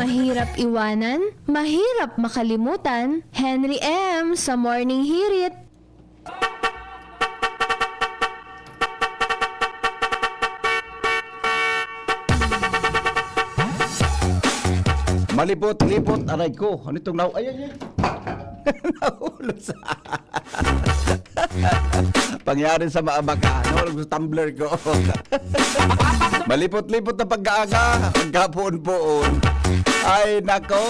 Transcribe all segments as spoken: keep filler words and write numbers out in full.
Mahirap iwanan, mahirap makalimutan. Henry M sa Morning Hirit. Malipot-lipot, aray ko. Ano itong nau-, ay, ay, ay. Nahulog sa pangyari sa maabaka. Nahulog sa tumbler ko. Malipot-lipot na pag-aaga, pagkapoon-poon. Ay, nako.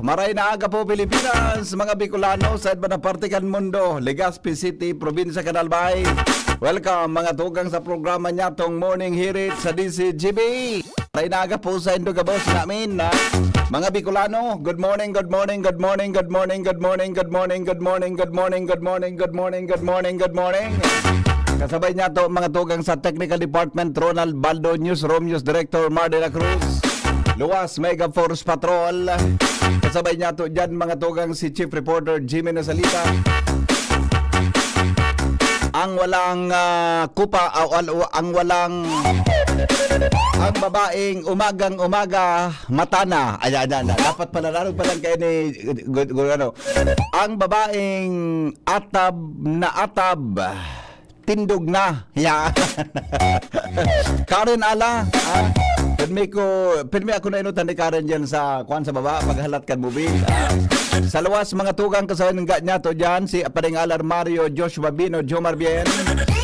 Maray na aga po, Pilipinas, mga Bicolano, sa iba na parte kan mundo. Legazpi City, Probinsya kan Albay. Welcome, mga tugang, sa programa niya, tong Morning Hirit sa D C G B. Maray na aga po sa indo gabos namin, ha? Mga Bicolano, good morning, good morning, good morning, good morning, good morning, good morning, good morning, good morning, good morning, good morning, good morning, good morning. Kasabay niya to, mga tugang sa Technical Department, Ronald Baldo, Newsroom News Director, Mar de la Cruz, Luwas Mega Force Patrol. Kasabay niya to dyan, mga tugang, si Chief Reporter Jimmy Nasalita. Ang walang, ah, kupa, ah, wal-, ang walang, ang babaeng umagang-umaga, mata na. Ayan, ayan, ayan. Dapat pala, lalo pa lang kayo ni, gu-, gu-, ano. Ang babaeng atab na atab, tindog na. Yan. Karen Ala, ah, pirmi ko, pirmi ako na inutan ni Karen dyan sa, kwan, sa baba, paghalat kan mobil. Ah, sa luwas, mga tugang, kasabay ng ga-, niya to dyan, si Pading Alar Mario, Joshua Bino, Jomar Bien.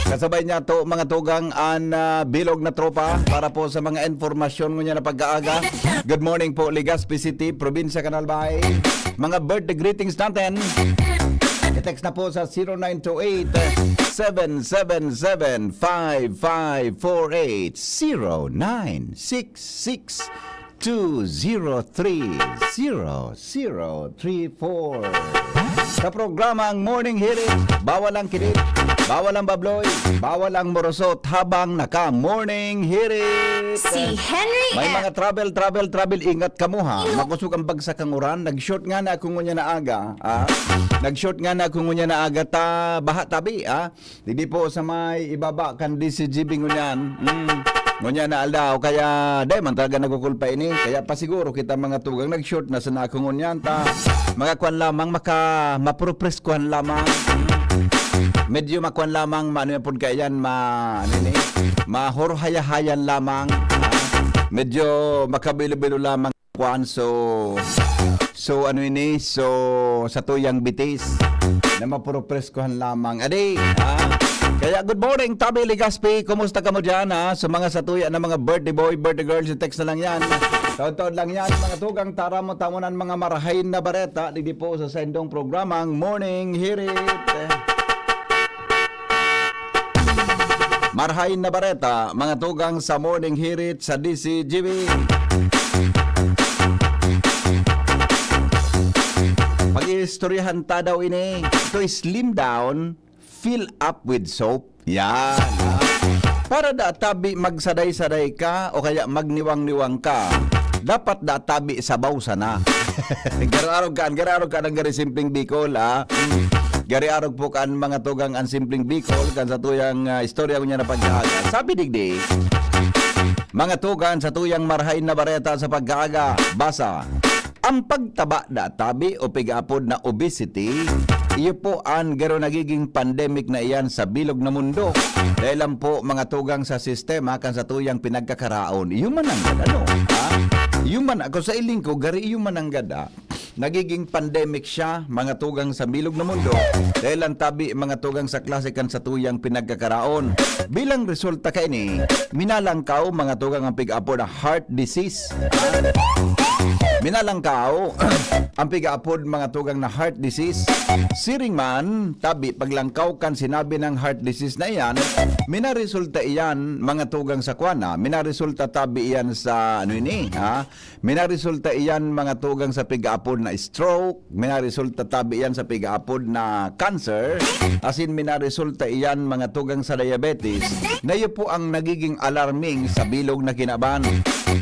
Kasabay niya to, mga tugang, an, ah, bilog na tropa para po sa mga informasyon ngunyan na pag-aaga. Good morning po, Legazpi City, Probinsya kan Albay. Mga birthday greetings natin. I-text na po sa zero nine two eight, seven seven seven, five five four eight, zero nine six six, two zero three, zero zero three four. Sa programang Morning Hirit, bawal ang kilit, bawal ang babloy, bawal ang morosot habang naka-Morning Hirit. Si Henry May M. mga travel, travel, travel. Ingat kamo, ha. Ino- Makusog ang bagsak ang uran. Nag-short nga na ako ngunya na aga, ah. Nag-short nga na ako ngunya na aga ta baha tabi, ah. Digdi po sa may ibaba kan D C G B ngunyan. Mm. Ngunyan na aldaw, kaya dai man talaga nagkukulpa ini. Kaya pasiguro kita mga tugang nag-short na sana ako ngunyan ta. Mga kwan lamang, maka, mapurupreskuhan lamang. Medyo makwan lamang, maano yan pod kaya yan, ma, ano ini? Mahorhayahayan lamang. Ah, medyo makabilo-bilo lamang. Kwan, so, so ano ini? So, sa tuyang bitis na mapurupreskuhan lamang. Adi, ha? Kaya good morning, Tabi Legaspi. Kumusta ka mo dyan, ha? Sa mga satuya na mga birthday boy, birthday girl, si text na lang yan. Taon-taon lang yan. Mga tugang, tara mo tamunan mga marahay na bareta. Digdi po sa sendong programang Morning Hirit. Marhay na bareta, mga tugang sa Morning Hirit sa D C G B. Pag-iistoryahan ta daw ini, to slim down, fill up with soap. Yan, ha? Para da tabi magsaday-saday ka o kaya magniwang-niwang ka, dapat da tabi sabaw sana. Garo-arog kan, garo-arog kan ang gari simpleng Bicol, ha? Gari-arog po kan mga tugang an simpleng Bicol, kan sa tuyang, ah, istorya ko niya na pagkaaga. Sabi digdi, mga tugang sa tuyang marhay na bareta sa pagkaaga, basa, ang pagtaba da tabi o pigaapod na obesity, iyo po an garo nagiging pandemic na iyan sa bilog na mundo. Dahil lang po mga tugang sa sistema kan sa tuyang pinagkakaraon. Iyo man ang ano, ha? Iyo man, ako sa iling ko, gari iyo man ang gada. Nagiging pandemic siya, mga tugang sa bilog na mundo, dahil ang tabi, mga tugang sa klase kan sa tuyang pinagkakaraon. Bilang resulta kaini, minalangkaw, mga tugang, ang pig-apod na heart disease. Minalangkaw, ang pig-apod, mga tugang, na heart disease. Siring man, tabi, paglangkaw kan sinabi ng heart disease na iyan, minaresulta iyan, mga tugang, sa kwana, minaresulta tabi iyan sa, ano ini, ha? Minaresulta iyan, mga tugang, sa pigaapod na stroke, minaresulta tabi iyan sa pigaapod na cancer, asin minaresulta iyan, mga tugang, sa diabetes, na iyo po ang nagiging alarming sa bilog na kinaban.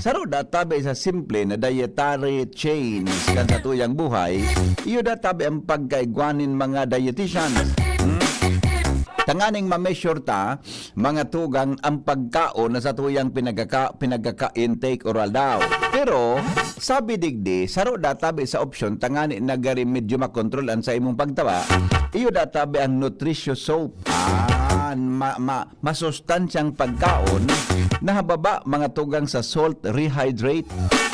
Saro da tabi sa simple na dietary change kan sa tuyang buhay, iyo da tabi ang pagkaigwa nin mga dietitians. Hmm? Tanganing ma-measure ta, mga tugang, ang pagkaon na sa tuyang pinagkaka-, pinagkaka-intake oral daw. Pero, sabi digdi, saro da tabi sa opsyon tangani na gari medyo makontrol an sa imong pagtaba, iyo da tabi ang Nutricio Soap. Ah, ma, ma, masustansyang pagkaon, nahababa mga tugang sa salt rehydrate,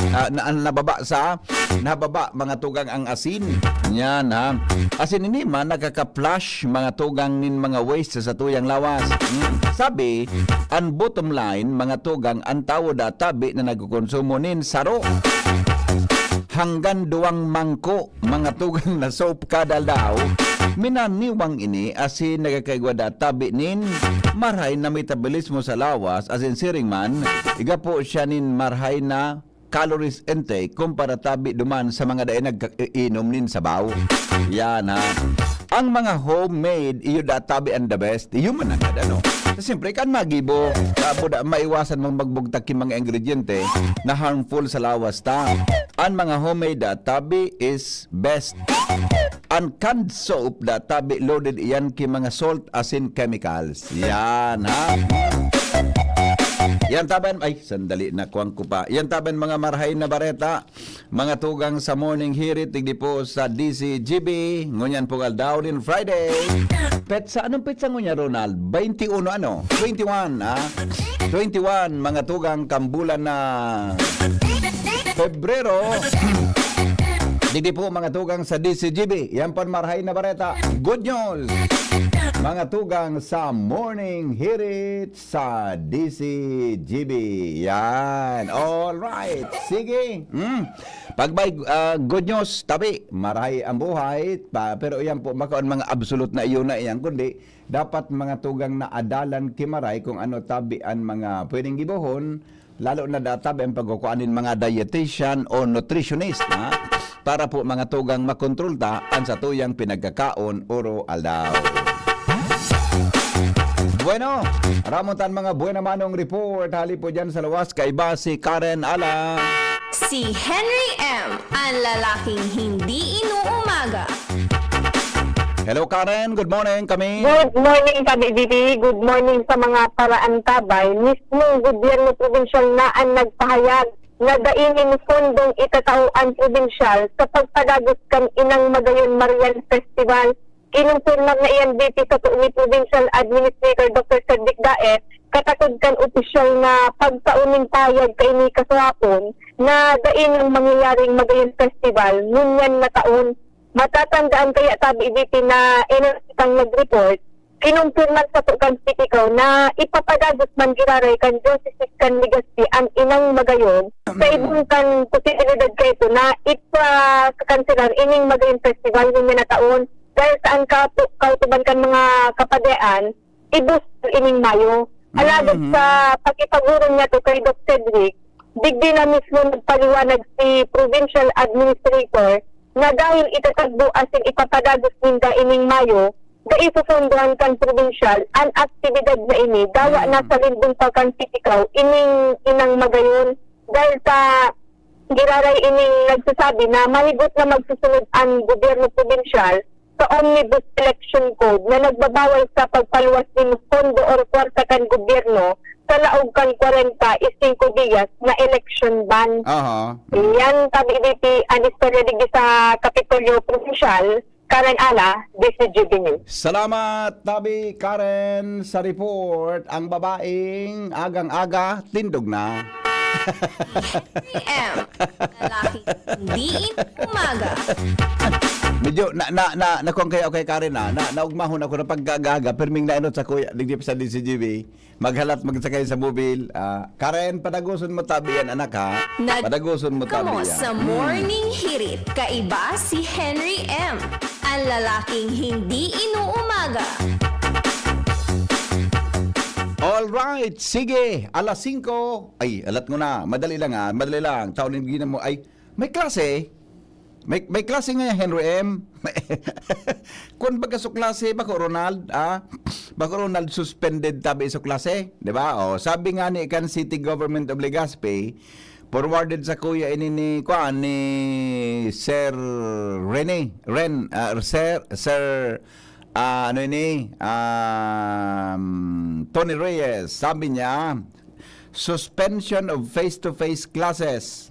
ah, na, nababa sa, nahababa mga tugang ang asin. Yan, ha. Asin ini man, nakaka-flush mga tugang nin mga waste sa satuyang lawas. Hmm. Sabi, an bottom line, mga tugang, an tawo da tabi na nagkokonsumo nin saro hanggang duwang mangko, mga tugang na soap kada aldaw, minaniwang ini asin nagkakaigwa da tabi nin marhay na metabolismo sa lawas, asin siring man, igapo siya nin marhay na calories intake kumpara tabi duman sa mga dai nag-iinom nin sabaw. Yan, ha. Ang mga homemade, iyo da tabi ang the best. Iyo man agad, ano? So, siyempre, kan magibo, tapos da, maiwasan mong magbugtak yung mga ingrediente na harmful sa lawas ta. Ang mga homemade da tabi is best. Ang canned soap da tabi loaded iyan ki mga salt asin chemicals. Yan, ha? Yan taban, ay, sandali, nakuwang ko pa. Yan taban, mga marhay na bareta, mga tugang sa Morning Hirit, digdi po sa D C G B, ngunyan pong aldaw din Friday. Petsa, anong petsa ngunyan, Ronald? Twenty-one, ano? Twenty-one, ha? Twenty-one, mga tugang kambulan na Pebrero. Digdi po, mga tugang sa D C G B. Yan po ang marhay na bareta. Good news! Mga tugang sa Morning Hirit sa D C G B. Yan. All right. Sige. Mm. Pag may, ah, good news, tabi, marahay ang buhay. Pa, pero yan po, makaon mga absolute na iyo na iyan. Kundi, dapat mga tugang na adalan kimaray kung ano tabi ang mga pwedeng gibohon, lalo na da tabi ang pagkukuan nin mga dietitian o nutritionist, ha? Para po mga tugang makontrol ta ang satuyang pinagkakaon oro aldaw. Bueno, ramon tan mga buena manong report. Hali po dyan sa lawas, kaiba si Karen Ala. Si Henry M, ang lalaking hindi inuumaga. Hello, Karen. Good morning, kami. Good morning, Ka B B P. Good morning sa mga paraantabay. Mismong gobyerno probinsyal na ang nagpahayag na dai nin fondong itatao ang probinsyal sa pagpadagos kan Inang Magayon Marian Festival. Kinumpirma na iyan digdi sa poon ni Provincial Administrator Doctor Cedric Daer, katakod kan opisyal na pagtao nin pahayag kaini kasuhapon na dai nang mangyayaring Magayon Festival ngunyan na taon. Matatandaan kaya, tabi digdi na enot kitang nag-report, kinumpirma sa kan City Council na ipapadagos man giraray kan Diocese kan Legazpi ang Inang Magayon sa ibong kan posibilidad kaito na ipakanselar ining Magayon Festival ngunyan na taon dahil sa an kapu-, kautuban kan mga kapadean, ibus ining Mayo. Alagad Mhm. sa pakipagurong niya to kay Doc Cedric, digdi na mismo nagpaliwanag si Provincial Administrator na dahil itatagbo asin ipapadagos ninda ining Mayo, dai susundohan kan probinsyal an aktibidad na ini, dawa Mm. na sa lindong pa kan City Council ining Inang Magayon. Dahil sa giraray ining nagsasabi na mahigot na magsusunod an gobyerno probinsyal sa Omnibus Election Code na nagbabawal sa pagpaluwas nin pondo or kwarta kan gobyerno sa laog kan kwarenta y singko diyas na election ban. Aha. Yan, tabi digdi an istorya digdi sa Kapitolyo Probinsyal, Karen Ala, D C G B News. Salamat, Tabi Karen, sa report. Ang babaeng agang-aga, tindog na. M, lalaki, hindi umaga. Medyo na, na, na, nakuha kaya kay Karen, ah. Na, naugmahon ako na pagkagaga, perming nainot sa kuya, digdi pa sa D C G B. Maghalat, magsakay sa mobil. Ah, Karen, padaguson mo tabi yan, anak, ha? Nag- Padaguson mo tabi Kamo yan. Sa Hmm. Morning Hirit, kaiba si Henry M. Ang lalaking hindi inuumaga. All right, sige. Alas singko. Ay, alat ko na. Madali lang, ah. Madali lang. Taon yung gina mo. Ay, may klase. May, may klase nga yan, Henry M. Kung baga sa klase, bako Ronald, ah? Bako Ronald, suspended tabi sa klase, di ba? O, sabi nga ni kan City Government of Legazpi, forwarded sa kuya ini ni, kuan, ni Sir Rene, Ren, ah, Sir, Sir, ah, ano ini? Um, Tony Reyes, sabi niya, suspension of face-to-face classes.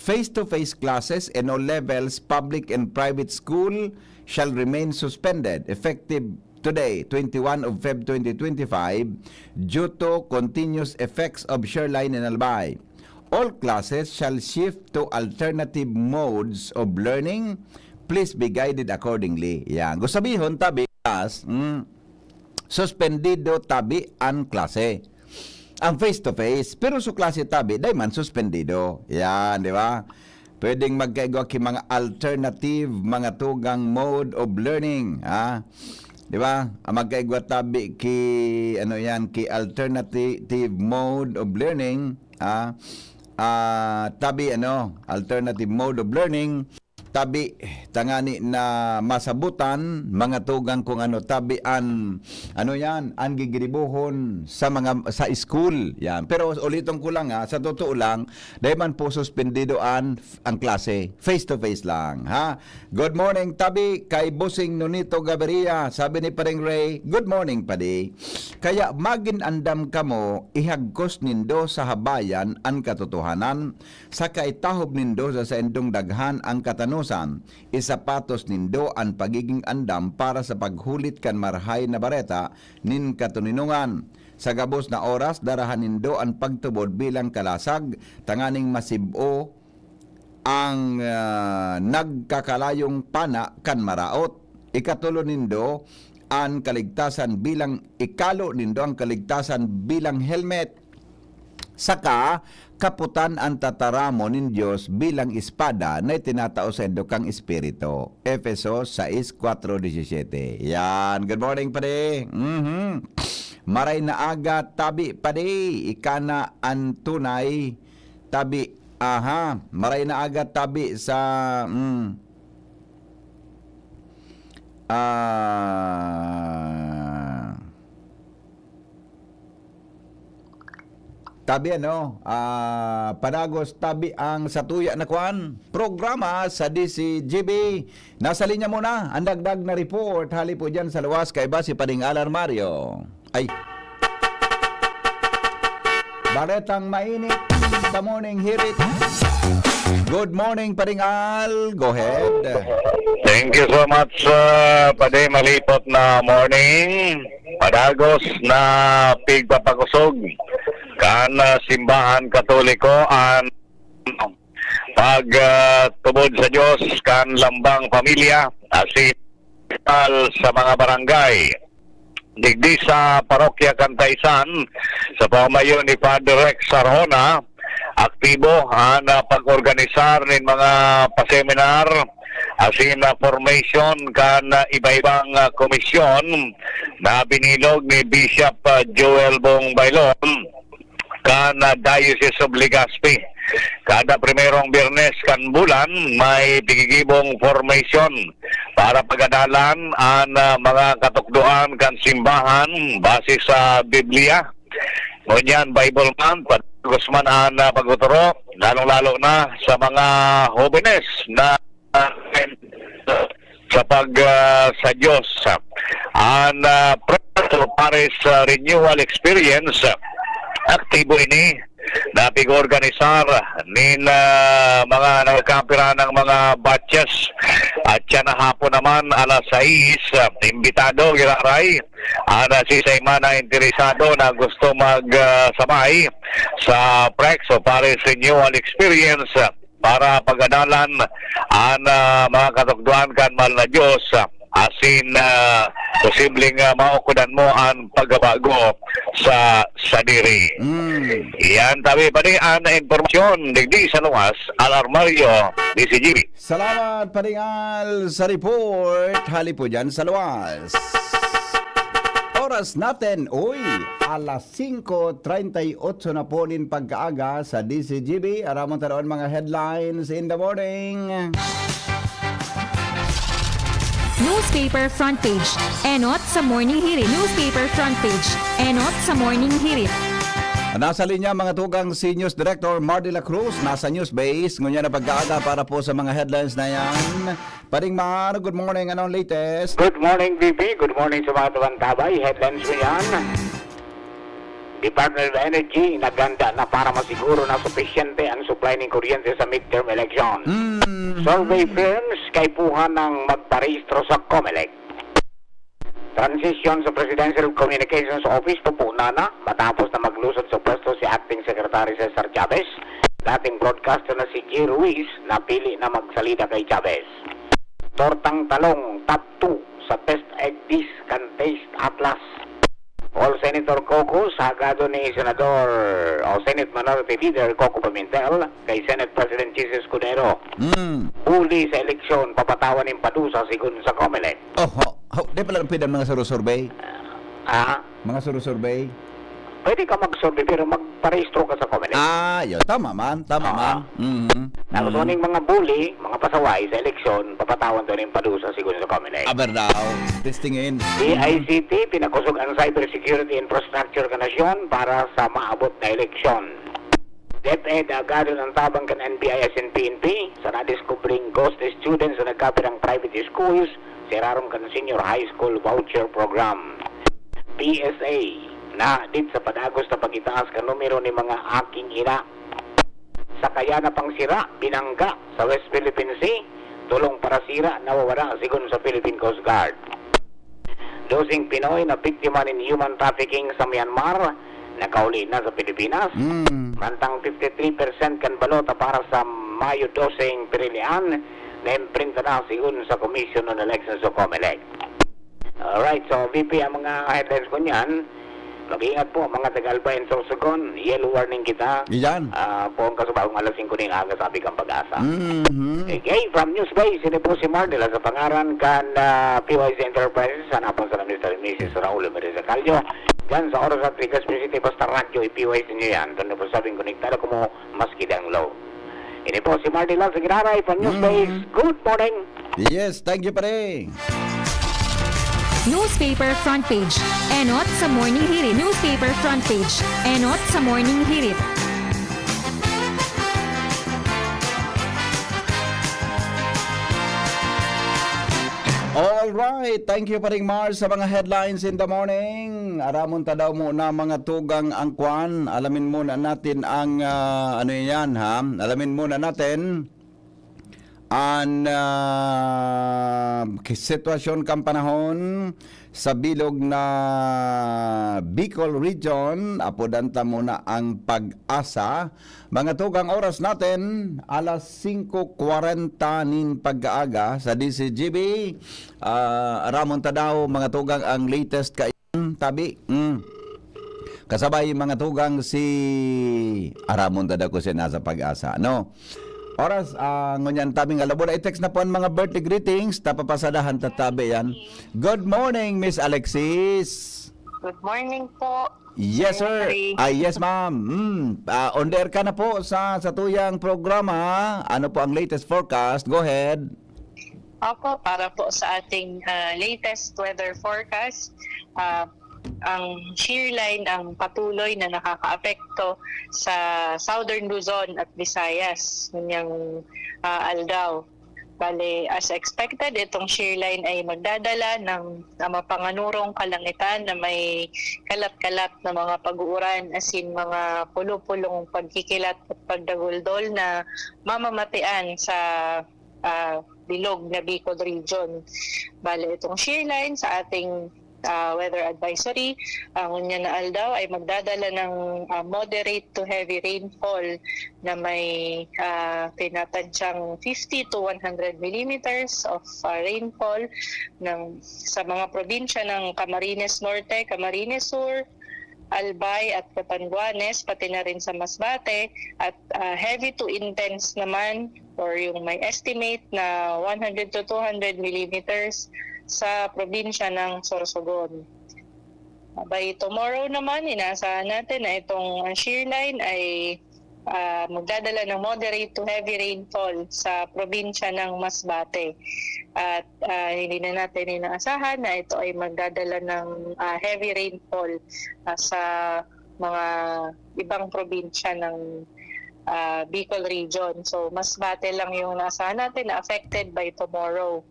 Face-to-face classes in all levels, public and private school, shall remain suspended effective today, twenty-one of Feb twenty twenty-five, due to continuous effects of Sherline and Albay. All classes shall shift to alternative modes of learning. Please be guided accordingly. Yan. Gusto sabihon, tabi, class, mm, suspendido tabi an klase. Ang face-to-face, pero su klase tabi, dai man suspendido. Yan, di ba? Pwedeng magkaigwa ki mga alternative, mga tugang mode of learning, ha? Di ba? Ang magkaigwa tabi ki, ano yan, ki alternative mode of learning, ha? Ah, tabi, ano, alternative mode of learning, tabi, tangani na masabutan, mga tugang kung ano, tabi an, ano yan, an gigiribohon sa mga, sa school. Yan. Pero uliton ko lang, ha, sa totoo lang, dai man po suspendido an, ang klase. Face to face lang, ha? Good morning, tabi, kay Bossing Nonito Gaviria. Sabi ni Paring Ray, "Good morning, padi." Kaya magin andam kamo, ihagkos nindo sa habayan an katotohanan, saka itahob nindo sa saindong daghan ang katanosan, isapatos nindo an pagiging andam para sa paghulit kan Marahay na Bareta nin katoninongan. Sa gabos na oras, darahan nindo an pagtubod bilang kalasag, tanganing masib-o ang, ah, nagkakalayong pana kan maraot. Ikatulo nindo an kaligtasan bilang, ikalo nindo ang kaligtasan bilang helmet. Saka, kaputan an tataramon nin Dios bilang espada na itinatao saindo kan Espiritu. Efeso sais, kuwatro disisete. Yan. Good morning, padi. Mhm. Maray na aga, tabi, padi. Ika na an tunay, tabi. Aha. Maray na aga, tabi, sa, mm, ah, tabi, ano, ah, padagos, tabi ang satuya na kwan, programa sa D C G B. Nasa linya muna ang dagdag na report. Hali po dyan sa luwas, kaiba si Pading Alar Mario. Ay. Baretang mainit sa morning hirit. Good morning, Pading Al. Go ahead. Thank you so much, uh, Padi. Malipot na morning. Padagos na pigpapakosog kan, uh, simbahan Katoliko an pag, uh, tubod sa Dios kan lambang pamilya, asin sa mga barangay. Digdi sa Parokya Cantaisan, sa pamayo ni Father Rex Arjona, aktibo an, ah, pag-organisar nin mga pa-seminar, asin na formation kan, ah, iba-ibang, ah, komisyon na binilog ni Bishop, ah, Joel Bong Bailon kan, ah, Diocese of Legazpi. Kada primerong Biyernes kan bulan, may pigigibong formation para pagadalan an, ah, mga katukdoan kan simbahan base sa Biblia. Ngunyan, Bible Month, padagos man an, ah, pagtuturo, lalong-lalo na sa mga hobenes na, ah, sa pag, ah, sa Diyos. An, ah, Preso Pares, ah, Renewal Experience, aktibo ini na pig-organisar nin, ah, mga nagkapira ng mga batches. At siya na hapon naman, alas sais, ah, imbitado, giraray, ang, ah, sisay man na interesado na gusto mag, ah, sabay sa Preso Pares Renewal Experience, ah, para pagadalan an, ah, mga katukdoan kan mahal na Diyos, ah, asin, ah, posibleng, ah, maokodan mo an pagbabago sa sadiri. Mm. Iyan tabi pa ni an impormasyon digdi sa luwas, Alarmario, D C G B. Salamat, Pading Al, sa report. Hali po dyan sa luwas. Oras natin, uy, alas singko treinta y ocho na po nin pagkaaga sa D C G B. Aramon ta doon mga headlines in the morning. Newspaper front page. Enot sa Morning Hirit. Newspaper front page. Enot sa Morning Hirit. Nasa linya, mga tugang, si News Director Mar de la Cruz. Nasa News Base. Ngunyan na pagkaaga para po sa mga headlines na yan. Pading Mar, good morning. Anong latest? Good morning, B B. Good morning sa mga tugang tabay. Headlines ngunyan. Department of Energy naghanda na para masiguro na supisyente ang supply ning kuryente sa midterm election. Mm. Survey firms kaipuhan ng magparehistro sa Comelec. Transisyon sa Presidential Communications Office pupunan na matapos na maglusod sa pwesto si Acting Secretary Cesar Chavez. Dating broadcaster na si G. Ruiz napili na magsalida kay Chavez. Tortang talong, top two sa Best Egg Dish kan Taste Atlas. All Senator Cocos, hagado ni Senador o Senate Minority Leader Coco Pimentel kay Senate President Jesus Escudero. Mm. Bully sa eleksyon, papatawan nin padusa sigon sa Comelec. Oho. Ho, di pala pwede ang mga surusurbay? Ah, Mga surusurbay? pwede ka mag-survey pero magparehistro ka sa Comelec. Ah, yun. Tama man. Tama Ah. man. Mhm. Tapos Mhm. uning mga bully, mga pasaway sa eleksyon, papatawan to nin padusa sigon sa Comelec. Aber daw. Testingin. D I C T, pinakusog ang cybersecurity infrastructure kan nasyon para sa maabot na eleksyon. DepEd, agadon ang tabang kan N B I asin P N P sa nadiskubreng ghost students na nagkapirang private schools sa irarom kan Senior High School Voucher Program. P S A, nahadit sa padagos na pag-itaas kan numero ni mga aking ina. Sakayan na pang sira, binangga sa West Philippine Sea, tolong parasira nawawara sigon sa Philippine Coast Guard. Doseng Pinoy na biktima nin human trafficking sa Myanmar, nakauli na sa Pilipinas. Mm. Mantang fifty-three percent kan balota para sa Mayo doseng pirilian, naimprinta na sigon sa Commission on Elections o Comelec. Alright, so V P ang mga headlines ko niyan. Mag-ingat po mga taga-Albay and Sorsogon. Yellow warning kita. Iyan. Ah, po ang kasubahong alas singko ning aga, sabi kang Pag-asa. Mhm. Okay, from Newsbase, ini po si Mardila sa pangaran kan ah, P Y C Enterprises, hanapon sa Mister and Missus Raul Ramirez Acalio. Diyan sa Oras at Ligas City, basta radyo, i-P Y C nyo yan. Doon na po sabing konektado ko mo, maski danglo. Ini po si Mardila sa Ginaray from Newsbase. Mhm. Good morning! Yes, thank you, pare. Newspaper front page. Enot sa Morning Hirit. Newspaper front page. Enot sa Morning Hirit. All right, thank you, Paring Mars, sa mga headlines in the morning. Aramon ta daw muna mga tugang ang kwan. Alamin muna natin ang, ah, ano yan, ha? Alamin muna natin ang, ah, sitwasyon kan panahon sa bilog na Bicol Region. Apodan ta muna ang Pag-asa. Mga tugang, oras natin, alas singko kwarenta nin pag-aaga sa D Z G B. Ah, aramon ta daw, mga tugang, ang latest kaiyan, tabi. Mm. Kasabay, mga tugang, si aramon ta daw ko si nasa Pag-asa, no? Oras, ah, ngunyan tabing alabon. I-text na po ang mga birthday greetings. Tapapasadahan ta tabi yan. Good morning, Miss Alexis. Good morning po. Yes, sir. Secretary. Ah, yes, ma'am. Mm. Ah, on the air ka na po sa, sa tuyang programa. Ano po ang latest forecast? Go ahead. Opo, para po sa ating ah, latest weather forecast, ah, ang shear line ang patuloy na nakakaapekto sa Southern Luzon at Visayas ngayong ah, aldaw. Bale, as expected, itong shear line ay magdadala ng ah, mapanganurong kalangitan na may kalat-kalat na mga pag-uuran, as in mga pulo-pulong pagkikilat at pagdaguldol na mamamatian sa ah, bilog na Bicol Region. Bale, itong shear line sa ating ah, weather advisory, ang ngunyan na aldaw ay magdadala ng ah, moderate to heavy rainfall na may ah, tinatansyang fifty to one hundred millimeters of ah, rainfall ng, sa mga probinsya ng Camarines Norte, Camarines Sur, Albay at Catanduanes, pati na rin sa Masbate, at ah, heavy to intense naman or yung may estimate na one hundred to two hundred millimeters sa probinsya ng Sorsogon. By tomorrow naman, inaasahan natin na itong ah, shear line ay ah, magdadala ng moderate to heavy rainfall sa probinsya ng Masbate. At ah, hindi na natin inaasahan na ito ay magdadala ng ah, heavy rainfall ah, sa mga ibang probinsya ng ah, Bicol Region. So, Masbate lang yung naasahan natin na affected by tomorrow.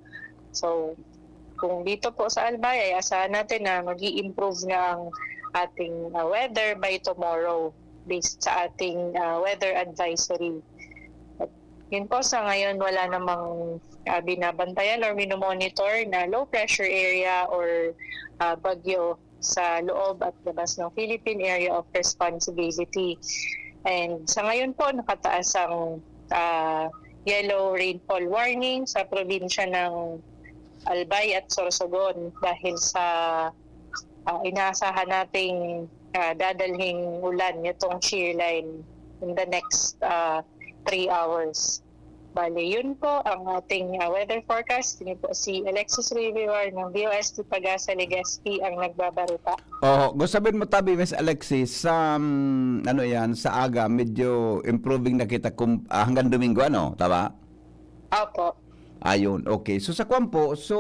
So, kung dito po sa Albay ay asahan natin na mag improve na ang ating, ah, weather by tomorrow based sa ating, ah, weather advisory. At yun po, sa ngayon wala namang, ah, binabantayan or minomonitor na low pressure area or, ah, bagyo sa loob at labas ng Philippine Area of Responsibility. And sa ngayon po, nakataas ang, ah, yellow rainfall warning sa probinsya ng Albay at Sorsogon dahil sa, ah, inaasahan nating, ah, dadalhing ulan nitong shear line in the next, ah, three hours. Bale, yun po ang ating, ah, weather forecast. Ini po si Alexis Riviwar ng V O S T Pag-asa Legazpi ang nagbabarita. Oh, gusto sabihin mo tabi, Miss Alexis, sa, um, ano yan, sa aga, medyo improving na kita kum-, ah, hanggang Domingo, ano? Tama? Opo. Ayun, okay. So, sa kwan po, so,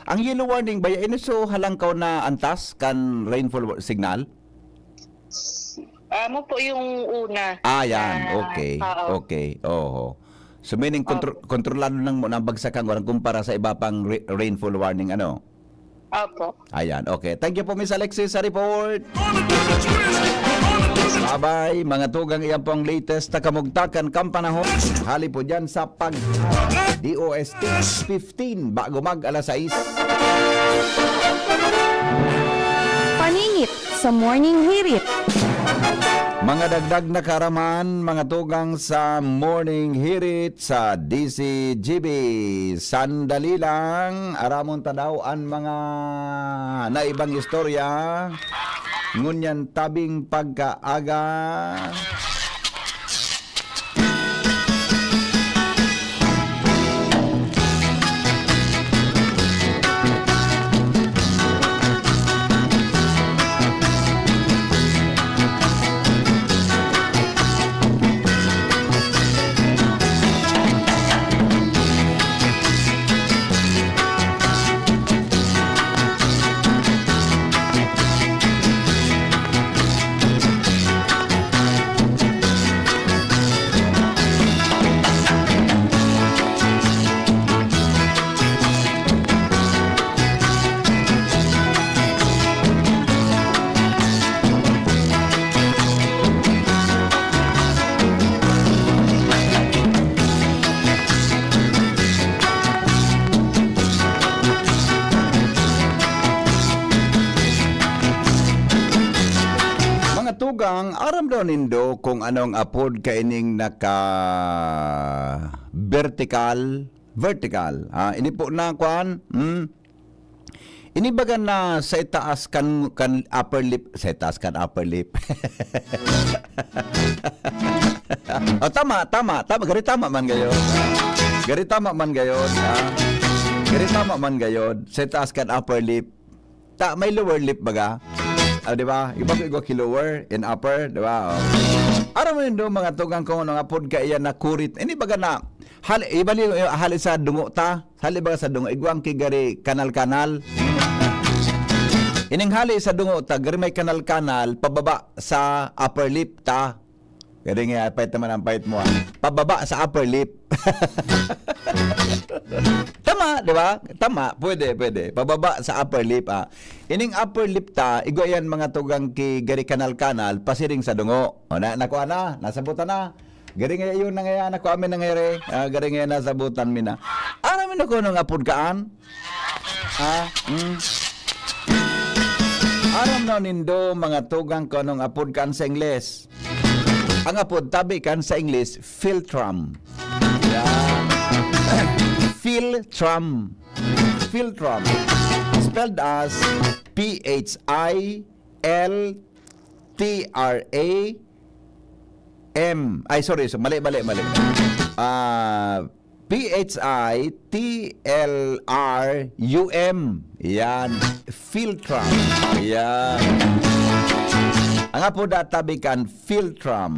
ang yellow warning ba, yan so halangkaw na antas kan rainfall wa-, signal? Amo po yung una. Ah, yan. Na, okay. Oo. Okay. Oho. So, meaning, kontro-, Opo. kontrolado lang mo na bagsakan, walang kumpara sa iba pang re-, rainfall warning, ano? Opo. Ayan. Okay. Thank you po, Miss Alexis, sa report. Bye-bye. Mga tugang, iyan po ang latest na kamugtakan kan panahon. Hali po dyan sa pag D O S T fifteen, bago mag alas sais. Paningit sa Morning Hirit. Mga dagdag na kaaraman, mga tugang sa Morning Hirit sa D C G B. Sandali lang, aramon ta daw an mga naibang istorya. Ngunyan tabing pagkaaga. Mga tugang, aram daw nindo kung anong apod kaining naka-vertical? Vertical. Ah, ini po na, kwan? Hmm? Ini baga na sa itaas kan, kan upper lip, sa itaas kan upper lip. Oh, tama, tama, tama. Gari tama man gayon. Gari tama man gayon, ha? Gari tama man gayon. Sa itaas kan upper lip. Ta, may lower lip baga. Ah, di ba? Iba ko igwa ki lower and upper, di ba? Oh. Aram mo yun do, mga tugang, kung ano nga pod kaiyan na kurit. Ini baga na, hali, iba li-, hali sa dungo ta. Hali baga sa dungo, igwang ki gari kanal-kanal. Ining hali sa dungo ta, gari may kanal-kanal, pababa sa upper lip ta. Gari nga, pait naman ang pait mo, ah. Pababa sa upper lip. Tama, di ba? Tama, pwede, pwede. Pababa sa upper lip, ah. Ining upper lip ta, igwa yan mga tugang ki gari kanal-kanal, pasiring sa dungo. O, na, nakuha na, nasabutan na. Gari nga yun na nga yan, ako amin na nga ere. Ah, gari nga yan, nasabutan mi na. Aram mo na kung anong apod kaan? Ha? Hmm? Aram na nindo, mga tugang, kung anong apod kaan sa Ingles? Ang apod, tabi kan sa Ingles, philtrum. Yeah. Philtrum. Philtrum. Spelled as P H I L T R A M. Ay, sorry. So, mali, mali, mali. Ah, P H I T L R U M. Yan. Philtrum. Yan. Ang apod, tabi kan philtrum.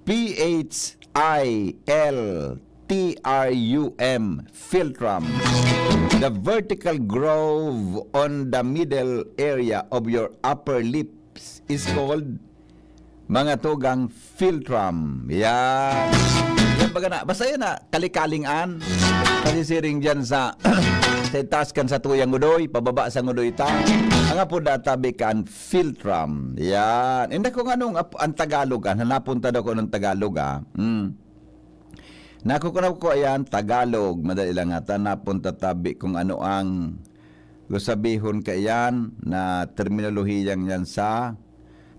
P H I L T R U M, philtrum. The vertical groove on the middle area of your upper lips is called, mga tugang, philtrum. Yan. Yan baga na. Basta yan na, kalikalingan. Pasisiring dyan sa Sa itaas kan satuyang udoy, pababa sa udoy ta. Ang apod na tabi kan philtrum. Yan. Inda ko nga nung ap-, ang Tagalog, ah, hanapon ta daw ko ng Tagalog, ah. Hmm. Nako ko na ko, ayan, Tagalog. Madali lang ata, hanapon ta tabi kung ano ang gusabihon kaiyan na terminolohiyang yan sa,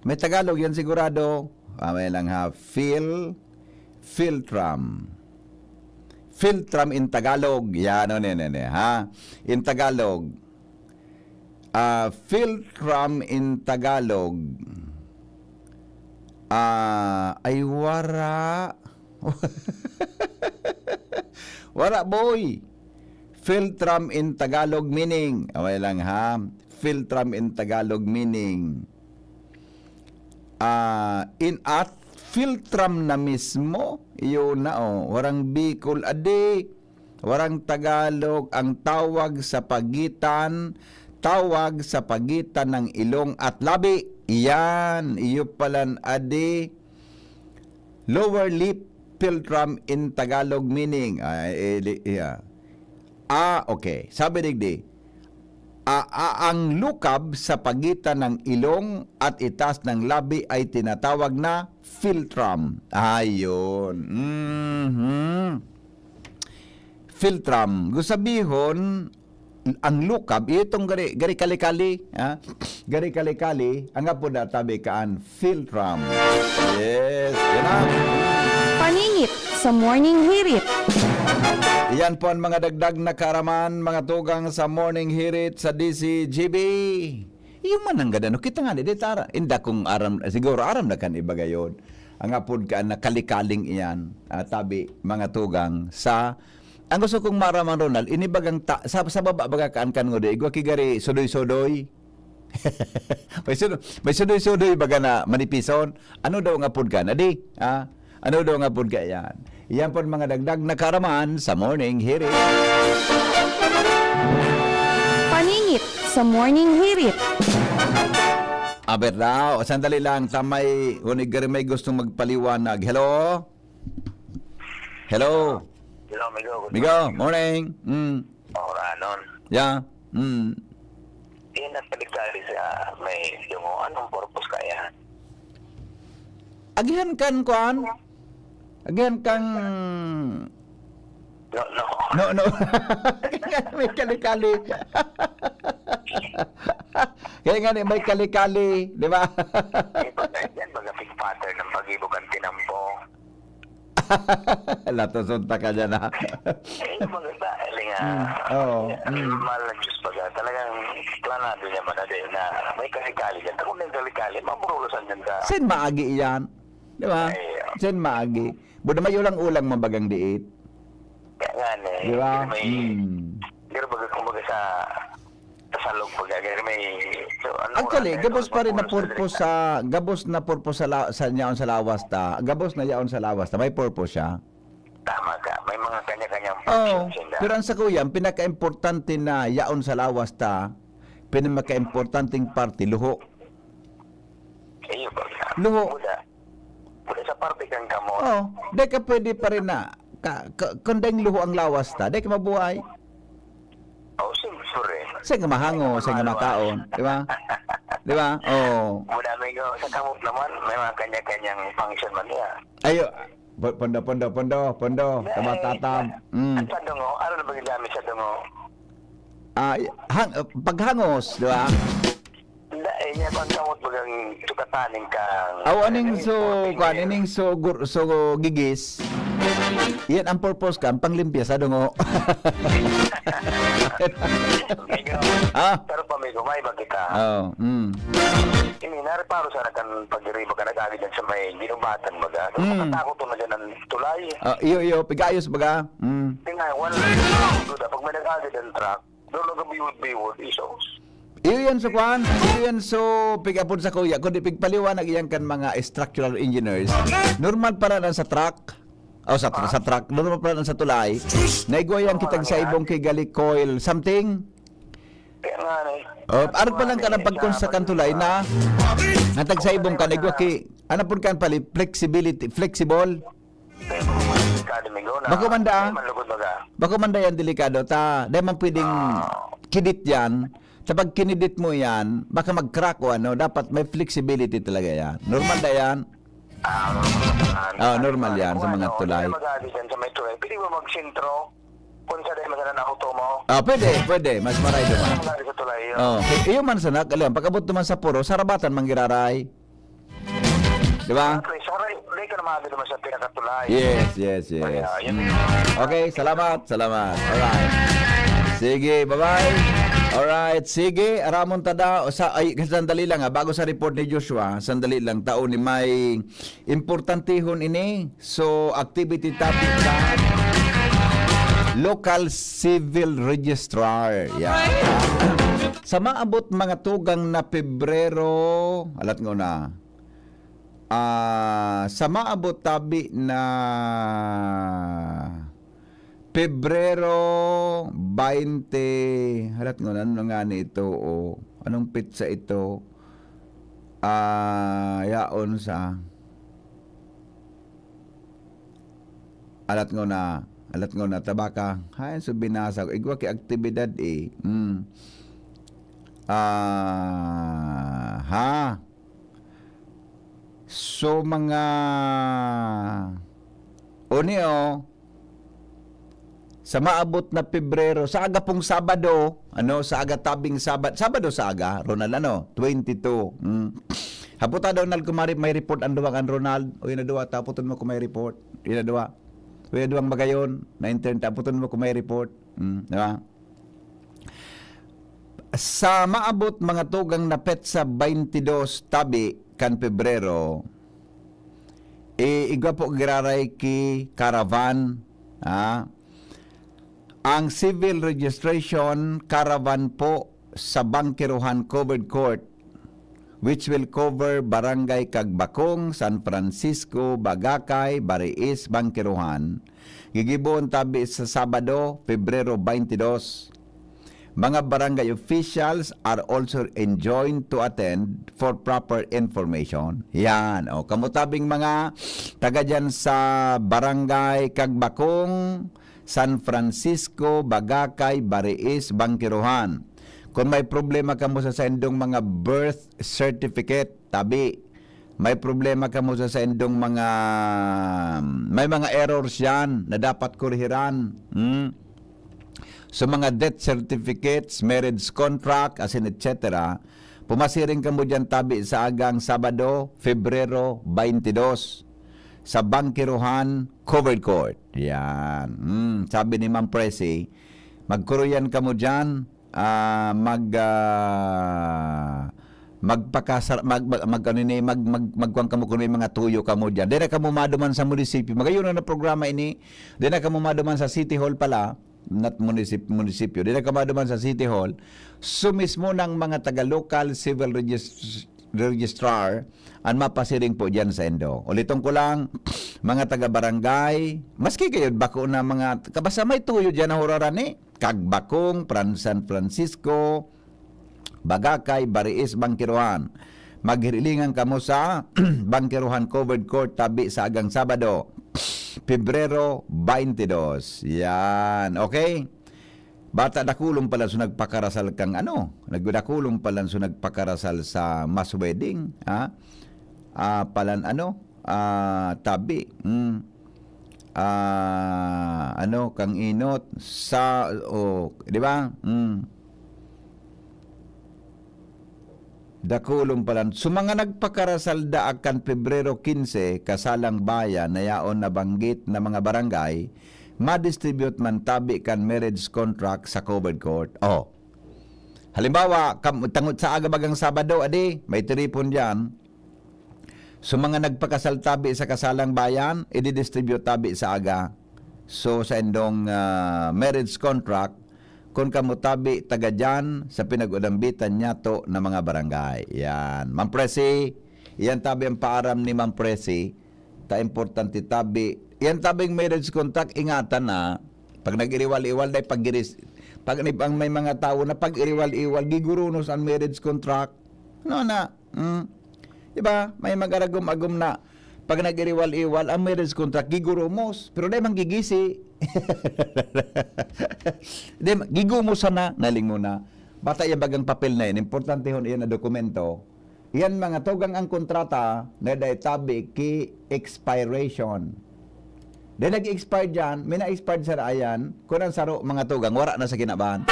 may Tagalog yan sigurado. Ah, may lang ha, phil, philtrum. Philtrum in Tagalog. Yan, ano, yan, yan, yan, ha? In Tagalog. Ah, philtrum in Tagalog. Ah, ay wara. Wara, boy. Philtrum in Tagalog meaning. Away lang, ha? Philtrum in Tagalog meaning. Ah, in at philtrum na mismo. Yun na, oh. Warang Bicol, adi. Warang Tagalog, ang tawag sa pagitan, tawag sa pagitan ng ilong at labi. Iyan, iyo palan, adi. Lower lip philtrum in Tagalog meaning. Ah, eh, li-, yeah. Ah, okay. Sabi digdi, ah, ah, ang lukab sa pagitan ng ilong at itaas ng labi ay tinatawag na philtrum. Ayun. Mhm. Philtrum. Gusto sabihon, ang lukab, itong gari, gari kali-kali, ha? Gari kali-kali, ang apod na tabi kaan, philtrum. Yes, yan na. Paningit sa Morning Hirit. Iyan po ang mga dagdag na kaaraman, mga tugang sa Morning Hirit sa D C G B. Iyo man ang gadano, kita nga di, di tara. Inda kung aram, siguro aram na kan iba gayod. Ang apod ka na kalikaling iyan, ah, tabi, mga tugang sa, ang gusto kong maraman, Ronald, inibagang ta, sa, sa baba baga kaan kan ngudi, igwa ki gari, sudoy-sudoy. May sudo-, may sudoy-sudoy baga na manipison. Ano daw ang apod ka na di? Ah, ano daw ang apod ka yan? Yan po ang mga dagdag na kaaraman sa Morning Hirit. Paningit sa Morning Hirit. Aber daw, sandali lang, tamay, hunig gari may gustong magpaliwanag. Hello? Hello? Hello, amigo. Good Migo, morning. Mm. Oranon. Yeah. Mm. Yan ang paligkali sa may dungo. Anong purpose kaya? Agihan kan kuan? Agihan kang No, no. No, no. Kaya nga may kali-kali. Kaya nga ni may kali-kali, di ba? Ito na yan, mga big pattern ng pag-ibog ang tinampo. Latoson ta ka dyan, ha? Eh, yung mga ba, aling nga, Mm, oo, mm. Mahal ng Diyos baga. Talagang planado niya man na din na may kali-kali dyan. Kung may kali-kali, maburulosan dyan ka. Sin maagi iyan. Di ba? Ay, ah. Sin maagi. Buda may ulang-ulang mabagang diit. Kaya nga, eh. Di ba? May, Mm. Pero baga, kumbaga sa, sa salog baga, may, so, ano, Actually, ano, gabos pa rin na mapupulos purpose sa, gabos na purpose sa, la, sa yaon sa lawas ta. Gabos na yaon sa lawas ta. May purpose siya. Tama ka. May mga kanya-kanyang Oo. functions sila. Pero ang sa kuya, ang pinaka-importante na yaon sa lawas ta, pinaka-importanteng parte, luho. Iyo ba? Luho. Buda. Buda sa parte kang kamot. Oh, di ka pwede pa rin na, ka, ka, kung dahil luho ang lawas ta, di ka mabuhay. Oh, siyempre. Sa nga mahango, sa nga makaon, di ba? Di ba? Oh. Buda, amigo, sa kamot naman, may mga kanya-kanyang function man niya. Ayo, po- pondo, pondo, pondo, pondo, tama, tatam. Mm. Sa dungo, ano na ba yung gamit sa dungo? Ah, hang, paghangos, di ba? Hindi, eh, niya kung kamot bagang tukatanin kang... Aw, aning so, kuan, ining so, gur, so gigis. Yan ang purpose kan, panglimpya sa dungo. Amigo, Ah. Pero pa, amigo, may iba kita. Oh, mm. Ini, nareparo sana kan pag-iriba ka nag-agi dyan sa may ginubatan, baga. So, Mm. makatakot na dyan ang tulay. Ah, iyo, iyo, pigayos baga. Mm. Tingnan, wala. Duda, pag may nag-agi dyan truck, doon nag-biwod-biwod, isos. Iyo yan so kuan, iyo yan so pig-apod sa kuya, kundi pigpaliwanag iyan kan mga structural engineers. Normal para lang sa truck. O sa, sa truck, normal para lang sa tulay. Naigwa yan kitag sa ibong kay gali coil something. Kaya nga, eh. O, arog pa lang ka ng pagkonsa kan tulay na natag sa ibong ka, naigwa ki, ano po kan pali, flexibility, flexible. Sa Domingo na Bako man da. Ay, manlugod baga. Bako man da yan delikado ta, di man pwedeng Ah. kidit yan. Sa pag kinidit mo yan, baka mag-crack o ano, dapat may flexibility talaga yan. Normal da yan. Ah, Ah, normal yan sa mga tulay. Mag-aagi dyan sa may tulay. Pwede ba magsentro? Kung sa dahil masana na auto mo? Ah, pwede, pwede. Mas maray naman. Mag-aagi sa tulay yun. Oh, iyo man sana, alam, pag-abot naman sa puro, sarabatan manggiraray. Di ba? At least, saray, di ka na maaga naman sa pinakatulay. Yes, yes, yes. Kaya, yun Mm. Okay, salamat, salamat. Alright. Sige, bye-bye. Alright, sige, aramon tada. O sa, ay, sandali lang ha, bago sa report ni Joshua, sandali lang, tao ni may importantihon ini. So, activity topic sa local civil registrar. Yeah. Sa maabot mga tugang na Pebrero, alat nga na, ah, sa maabot tabi na Pebrero twenty, halat nga na, ano nga ni ito, o anong petsa ito? Ah, yaon sa alat nga na, alat nga na, tabaka. Hayan, so binasa ko. Igwa ki aktibidad eh. Mm. Ah, ha? So, mga Unio, sa maabot na Pebrero, sa aga pong Sabado, ano, sa aga tabing Sabado, Sabado sa aga, Ronald, ano, twenty-two. Mm. Haputa daw, Nal, kung mari-, may report ang duwa kan Ronald. O yun na duwa, taputon mo kung may report. Yun na duwa. O yun na duwang bagayon, na intern, taputon mo kung may report. Mm, di ba? Sa maabot mga tugang na petsa twenty-two tabi kan Pebrero, i-, igwa po giraray ki caravan, ah, ang civil registration caravan po sa Bangkerohan Covered Court, which will cover Barangay Cagbacong, San Francisco, Bagacay, Bariis, Bangkerohan. Gigibohon tabi sa Sabado, Pebrero twenty-two. Mga barangay officials are also enjoined to attend for proper information. Yan. O, kamo tabing mga taga dyan sa Barangay Cagbacong, San Francisco, Bagacay, Bariis, Bangkerohan. Kung may problema kamo sa saindong mga birth certificate, tabi, may problema kamo sa saindong mga, may mga errors yan na dapat kurhiran. Hmm? So, mga death certificates, marriage contract, asin et cetera, pumasiring kamo dyan tabi sa agang Sabado, Febrero twenty-two, sa Bangkerohan Covered Court. Yan. Hmm, sabi ni Ma'am Presi, magkuruyan kamo dyan, ah, mag, ah, magpakasar-, mag, mag, mag, ano ni, mag, mag, magkuhan kamo kung may mga tuyo kamo dyan. Di na kamo maduman sa munisipyo. Magayon na programa ini. Di na kamo maduman sa City Hall pala, not munisip-, munisipyo. Di na kamo maduman sa City Hall. So mismo ng mga taga-local civil regis-, registrar ang mapasiring po dyan sa indo. Uliton ko lang, mga taga-barangay, maski kayo, bako na mga, kabasa may tuyo dyan na huraran eh. Cagbacong, Fran-, San Francisco, Bagacay, Bariis, Bangkerohan. Maghirilingan kamo sa Bangkerohan Covered Court tabi sa agang Sabado, Pebrero twenty-two. Yan, okay? Bata dakulong pala so nagpakarasal kang ano, nagdakulong pala so nagpakarasal sa mass wedding, ha? Ah, palan ano? Ah, tabi. Mm. Ah, ano, kang inot sa, o, di ba? Mm. Dakulong palan. So, mga nagpakarasal daa kan Pebrero quince, kasalang bayan na yaon nabanggit na mga barangay, madistribute man tabi kan marriage contract sa covered court. Oh. Halimbawa, kam-, tangod sa aga bagang Sabado, adi, may tiripon diyan. So, mga nagpakasal tabi sa kasalang bayan, ididistribute tabi sa aga. So, sa indong, ah, marriage contract, kun kamo tabi taga diyan sa pinag-udambitan niyato na mga barangay. Yan. Ma'am Presi, yan tabi ang paaram ni Ma'am Presi. Ta importante tabi. Yan tabing marriage contract, ingatan na. Pag nag-iriwal-iwal, dahil pag giris-, pag ang may mga tao na pag-iriwal-iwal, gigurunos ang marriage contract. Ano na? Mm. Di ba? May mag-aragom-agom na. Pag nag-iriwal-iwal, ang marriage contract, gigurumos. Pero dai man gigisi. Di, gigumos sana, naling muna. Bata yan bagang papel na yan. Importante hon iyan na dokumento. Yan mga tugang ang kontrata na dai tabi ki expiration. Dai nag-expire dyan, may na-expire sa ayan, kun ang saro, mga tugang, wara na sa kinaban.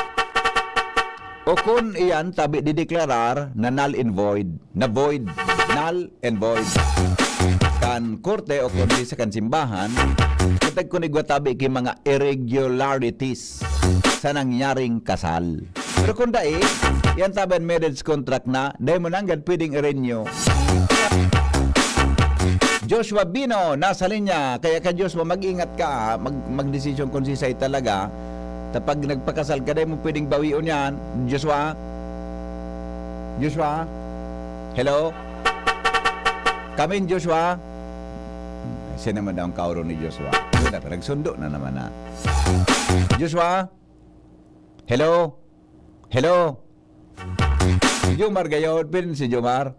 O kun iyan, tabi dideklarar na null and void. Na void. Null and void. Kan korte o korte sa kan simbahan, kung tagkunigwa tabi ki mga irregularities sa nangyaring kasal. Pero kung dai, yan tabi an marriage contract na, dai mo nanggad pwedeng i-renew. Joshua Bino, nasa linya. Kaya ka, Joshua, mag-ingat ka, ha? Mag-, magdesisyon kung sisay talaga. Kapag nagpakasal ka, dai mo pwedeng bawion yan. Joshua? Joshua? Hello? Kamin, Joshua? Siya naman daw ang kauro ni Joshua. Wala pa, nagsundo na naman na. Joshua? Hello? Hello? Si Jomar gayod, pin si Jomar.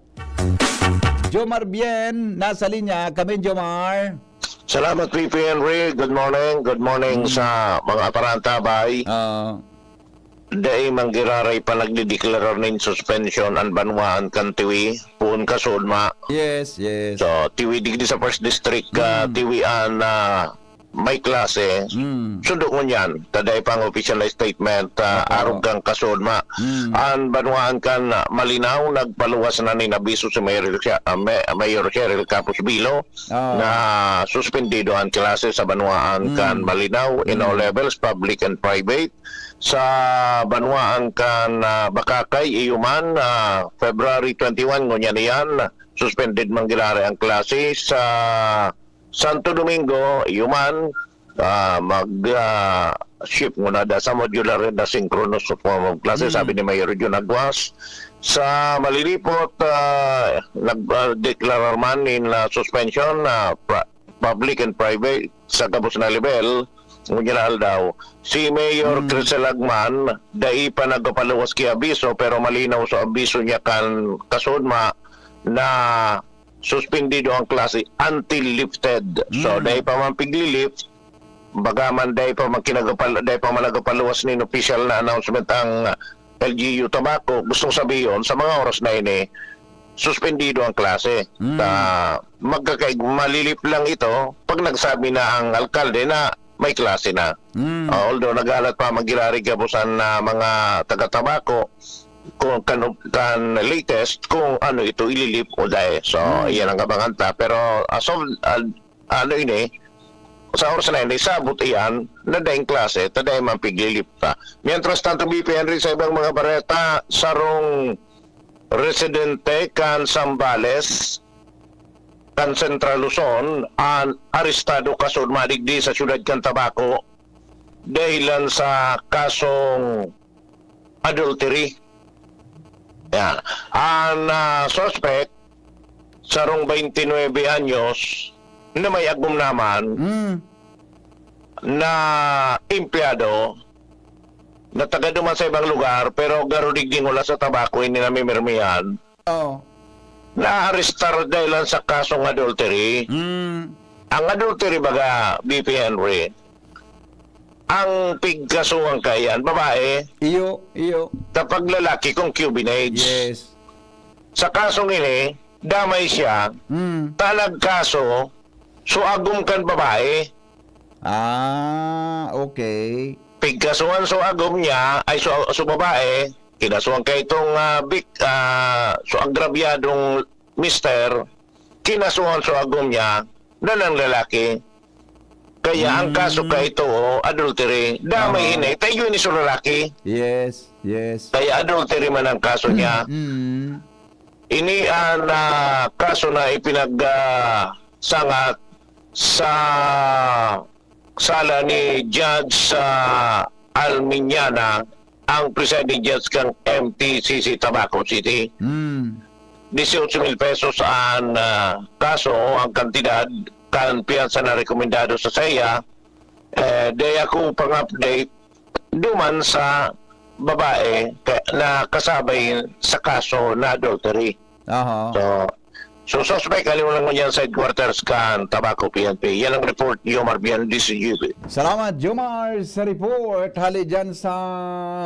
Jomar Bien, nasa linya. Kamin, Jomar. Salamat, P P Henry. Good morning. Good morning Mm. sa mga aparanta, bay. Ah, Dai man giraray pa nagdedeklarar nin suspension an banwaan kan Tiwi, poon kasudma. Yes, yes. So, Tiwi digdi sa First District, ah, Mm. Tiwi an, ah, may klase. Mm. Sundo ngunyan, ta dai pa ang opisyal na statement, ah, Opo. arog kan kasudma. Mm. An banwaan kan, ah, Malinaw, nagpaluwas na nin abiso si Mayor Sia-, ah, Ma-, Mayor Cheryl Capos Bilo Ah. na suspendido an klase sa banwaan Mm. kan Malinaw in all Mm. levels, public and private. Sa banwaan kan, ah, Bacacay, iyo man, ah, February twenty-one, ngunyan iyan, suspended man giraray ang klase. Sa Santo Domingo, iyo man, ah, mag, ah, shift muna da sa modular and asynchronous form of classes, Mm. sabi ni Mayor Jun Aguas. Sa Malilipot, ah, nag, ah, deklarar man in, ah, suspension, ah, pra-, public and private sa gabos na level, ngunyan na aldaw. Si Mayor Mm. Crisel Agman, dai pa nagpapaluwas ki abiso, pero malinaw sa abiso niya kan kasudma na suspendido ang klase until lifted. So, Mm. dai pa man piglilift, baga man dai pa man kinagapal-, dai pa man nagpapaluwas nin opisyal na announcement ang L G U Tabaco, gustong sabihon, sa mga oras na ini, suspendido ang klase. Mm. Ta, magkakaig-, malilip lang ito pag nagsabi na ang alkalde na may klase na. Mm. Ah, although naghalat pa man giraray gabos an, ah, mga taga-Tabaco kung kan, kan latest kung ano ito, ililip o dai. So, Mm. iyan ang abangan ta. Pero as of, ah, ano ini, sa oras na ini, sabot iyan na daing klase, ta dai man piglilip ta. Mientras tanto, B P Henry, sa ibang mga bareta, sarong residente kan Zambales, kan Central Luzon, an arestado kasudma digdi sa siyudad kan Tabaco, dahilan sa kasong adultery. Yan. An, ah, suspect, sarong twenty-nine anyos, na may agom naman, Mm. na empleyado, na taga duman sa ibang lugar, pero garo digdi ngula sa Tabaco, ini namimirmihan, Oh. naarestar dahilan sa kasong adultery. Mm. Ang adultery, baga, B P Henry, ang pigkasuhan kaiyan, babae. Iyo, iyo. Kapag lalaki, concubinage. Yes. Sa kasong ini, damay siya, Mm. ta nagkaso, so agom kan babae. Ah, okay. Pigkasuhan so agom niya, ay so, so babae, kinasuhan kay itong, ah, bik-, ah, so agrabyadong mister, kinasuhan so agom niya na nang lalaki. Kaya ang kaso Mm. kaito, oh, adultery. Damay Aha. ini, tayo ni so lalaki. Yes, yes. Kaya adultery man ang kaso niya. Mm. Ini ang, ah, kaso na ipinag, ah, sangat sa sala ni Judge, ah, Almiñana, ang presiding judge kan M T C C Tabaco City. Mm. Dieciocho mil pesos ang, ah, kaso, ang kantidad kan piyansa na rekomendado sa saiya. Eh, dai ako pang-update duman sa babae ka-, na kasabay sa kaso na adultery. Aha. So, So, suspect, hali lang ngunyan sa headquarters kan Tabaco P N P. Yan ang report, Jomar Bian, D C G B. Salamat, Jomar, sa report. Hali dyan sa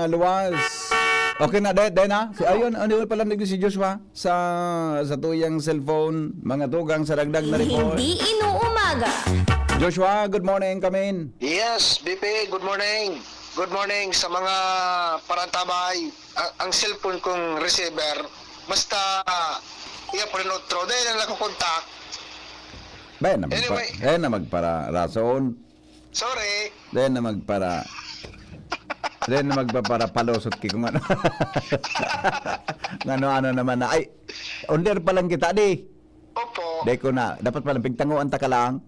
luwas. Okay na, dahil, dahil na. Si, ayun, ano yun pala nagdi si Joshua sa, sa tuyang cellphone, mga tugang sa dagdag na report. Hindi inuumaga. Joshua, good morning, kamin. Yes, B P, good morning. Good morning sa mga parantabay. Ang, ang cellphone kong receiver, basta iya pa rin otro, dahil lang nakukontak. Dahil na magpa, Anyway. Dahil na magpara rason. Sorry. Dahil na magpara, dahil na magpapara palusot ki kung ano. Ng ano-ano naman na, ay, under pa lang kita, di. Opo. Dahil ko na, dapat pala, pigtanguan ta ka lang.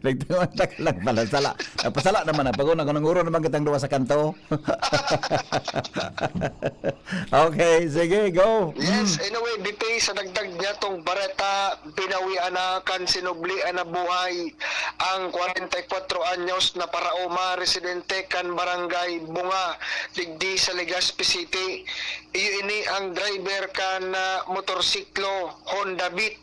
Pigtanguan ta ka lang pala, sala. Napasala naman na, pag unang kanang uro naman kitang duwa sa kanto. Okay, sige, go. Yes, anyway, B P, sa dagdag niya tong bareta, binawian na kan sinublian na buhay ang kwarenta y kwatro anyos na paraoma residente kan Barangay Bunga, digdi sa Legazpi City. Iyo ini ang driver kan, ah, motorsiklo Honda Beat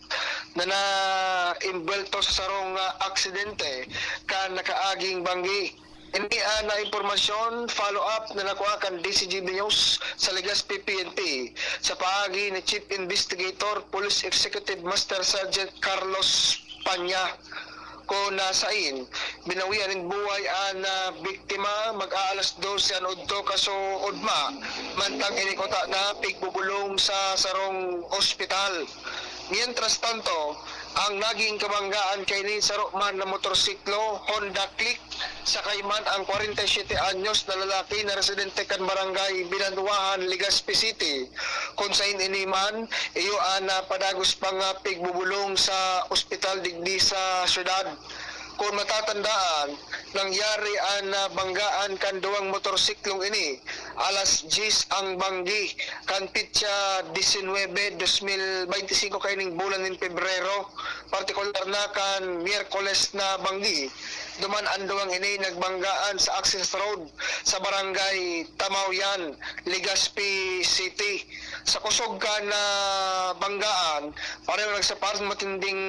na naimbwelto sa sarong, ah, aksidente kan nakaaging banggi. Ini an, ah, impormasyon, follow-up na nakuha kan D C G B News sa Legazpi P N P sa paagi ni Chief Investigator, Police Executive Master Sergeant Carlos Panya, kun sain binawian nin buhay an, ah, biktima mag-aalas dose an udto kasuodma, mantang inikuta na pigbubulong sa sarong ospital. Mientras tanto, ang naging kabanggaan kaini saro man na motorsiklo, Honda Click, sakay man ang kwarenta y siyete anyos na lalaki na residente kan Barangay Binanwahan, Legazpi City, kun sain ini man iyo an, ah, padagos pang, ah, pigbubulong sa ospital digdi sa syudad. Kun matatandaan, nangyari an, ah, banggaan kan duwang motorsiklong ini alas dyes ang banggi kan petsa disinwebe, dos mil beinti singko kaining bulan nin Pebrero, partikular na kan Miyerkules na banggi. Duman an duwang ini nagbanggaan sa access road sa Barangay Tamaoyan, Legazpi City. Sa kusog kan, ah, banggaan, pareho nagsaparan matinding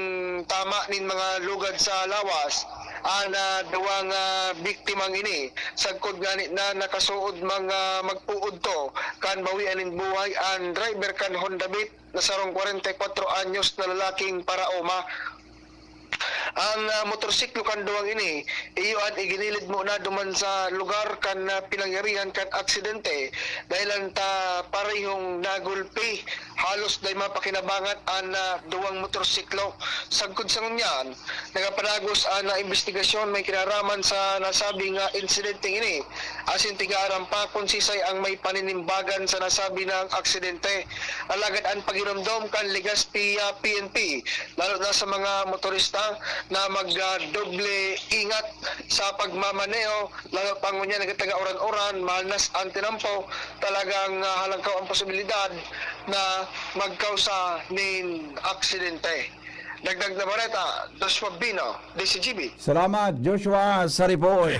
tama nin mga lugad sa lawas an, ah, duwang, ah, biktimang ini. Sagkod ngani na nakasuod mga magpuod to kan bawian nin buhay an driver kan Honda Beat na sarong kwarenta y kwatro anyos na lalaking paraoma. Ang, ah, motorsiklo kan duwang ini, iyo an iginilid muna duman sa lugar kan, ah, pinangyarihan kan aksidente, dahilan ta parehong nagulpi. Halos dai mapakinabangan an, ah, duwang motorsiklo. Sagkod sa ngunyan, nagapadagos an, ah, imbestigasyon may kinaraman sa nasabing, ah, insidenteng ini. Asin tig-aaram pa kun sisay ang may paninimbagan sa nasabi na aksidente. Alagad an paghinumdom kan Legazpi, ah, P N P, lalo na sa mga motorista na mag, ah, doble ingat sa pagmamaneho, lalo pa ngunyan nagtataga uran-uran, mahalnas an tinampo, talagang, ah, halangkaw ang posibilidad na magkausa nin aksidente. Dagdag na bareta, Joshua Bino, D C G B. Salamat, Joshua, sa report.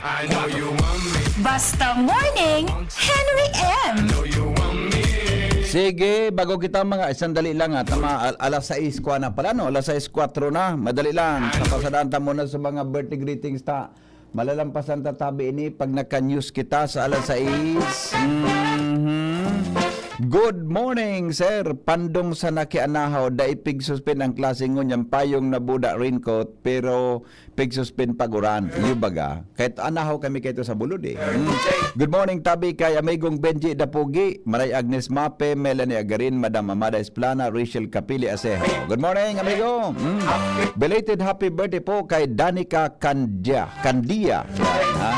Basta Morning, Henry M. Sige, bago kita mga, sandali lang ha, tama, al- alas sais kwa na pala, no? Alas sais kwatro na, madali lang. Papasadaan ta muna sa mga birthday greetings ta. Malalampasan ta tabi ini pag naka-news kita sa alas sais. Mhm. Good morning, sir. Pandong sa nakianahaw, dai pigsuspend ang klase ngunyan payong na buda raincoat, pero pigsuspend pag uran. Iyo baga, kahit anahaw kami kahit sa bulod eh. Mm. Good morning, tabi kay amigong Benji Dapugi, Maray Agnes Mape, Melanie Agarin, Madam Amada Esplana, Rachel Kapili Asejo. Good morning, amigo. Mm. Belated happy birthday po kay Danica Candia. Candia. Yan, ha?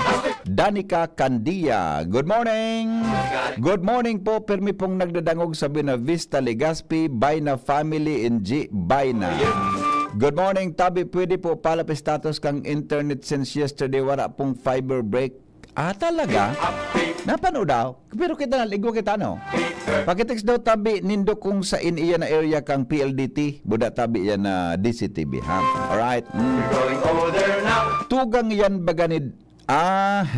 Danica Candia. Good morning. Good morning po. Permi pong nagdadangog sa Buena Vista, Legazpi, Baina family in G, Baina. Good morning, tabi. Pwede po palap status kang internet since yesterday wala pong fiber break. Ah, talaga? Napano daw? Pero kita na, igwa kita, no? Pakitext daw tabi nindo kung sa in iya na area kang P L D T. Buda tabi yan na D C T V, ha? Alright. Mm. Tugang yan baga ni... Ah,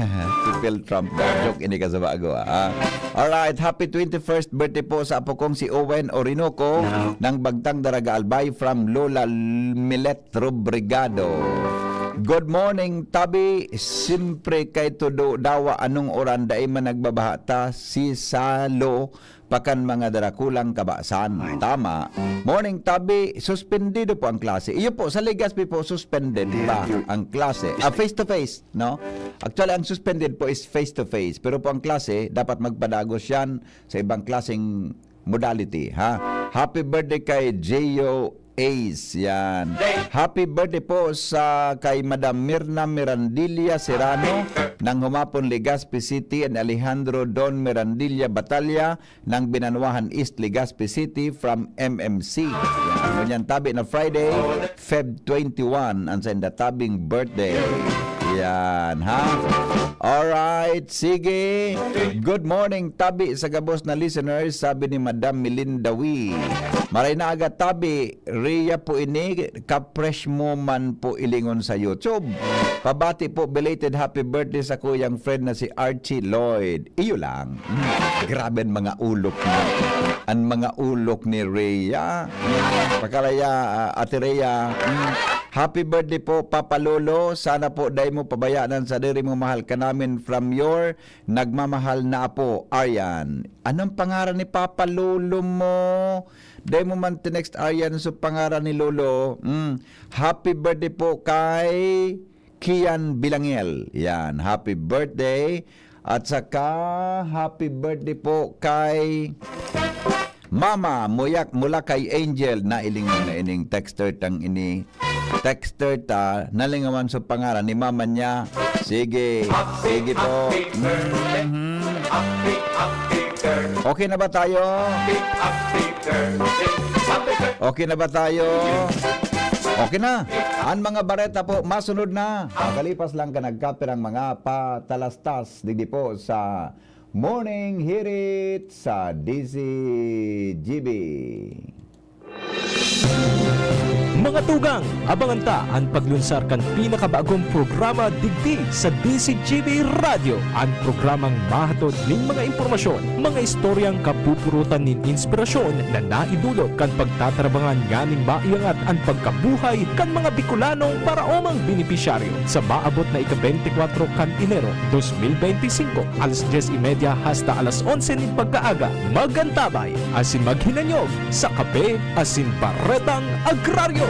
si Phil Trump. Joke ini ka sa bago, ah. Alright, happy twenty-first birthday po sa apo kong si Owen Orinoco ng Bagtang Daraga Albay from Lola Milet Robregado. Good morning, Tabi. Simpre kay todo dawa anong oran dai man nagbabaha ta si Salo pakan mga darakulang kabasan. Tama. Morning, Tabi. Suspendido po ang klase. Iyo po, sa Legazpi po, suspended pa ang klase. Ah, face to face, no? Actually, ang suspended po is face to face. Pero po ang klase, dapat magpadagos yan sa ibang klaseng modality, ha? Happy birthday kay Gio Ace, yan. Happy birthday po sa kay Madam Mirna Mirandilla Serrano ng Humapon, Legazpi City, and Alejandro Don Mirandilla Batalla ng Binanwahan East, Legazpi City, from M M C. Yan. Ngunyan tabi na Friday, Feb twenty-one, ang sainda tabing birthday. Yan, ha? Alright, sige. Good morning, tabi sa gabos na listeners, sabi ni Madam Melinda Wee. Maray na aga, tabi, Rhea po ini, ka-fresh mo man po ilingon sa YouTube. Pabati po, belated happy birthday sa kuyang friend na si Archie Lloyd. Iyo lang. Mm, grabe ang mga ulok ni, ang mga ulok ni Rhea. Pakalaya, ah, Ate Rhea. Mm. Happy birthday po, Papa Lolo. Sana po dai mo pabayaan sa diri mo mahal ka namin from your nagmamahal na apo, Aryan. Anong pangaran ni Papa Lolo mo? Dai mo man tinext, Aryan, so pangaran ni Lolo. Mm. Happy birthday po kay Kian Bilangel. Yan, happy birthday. At saka, happy birthday po kay Mama Muyak mula kay Angel. Nailingon na ining texter tang ini. Texter ta, nalingawan sa pangaran ni mama niya. Sige, sige po. Mhm. Okay na ba tayo? Okay na ba tayo? Okay na. An mga bareta po, masunod na. Makalipas lang ka nagkapirang mga patalastas digdi po sa Morning Hirit sa D Z G B. Mga tugang, abangan ta an paglunsar kan pinakabagong programa digdi sa D Z G B Radyo, an programang mahatod nin mga impormasyon, mga istoryang kapupurutan nin inspirasyon na naidulot kan pagtatabangan nganing maiangat an pagkabuhay kan mga Bicolanong paraomang benepisyaryo. Sa maabot na ika-beintikwatro kan Enero, dos mil beintisinko, alas dyes y media hasta alas onse nin pagkaaga, magantabay asin maghinanyog sa Kape asin Baretang Agraryo.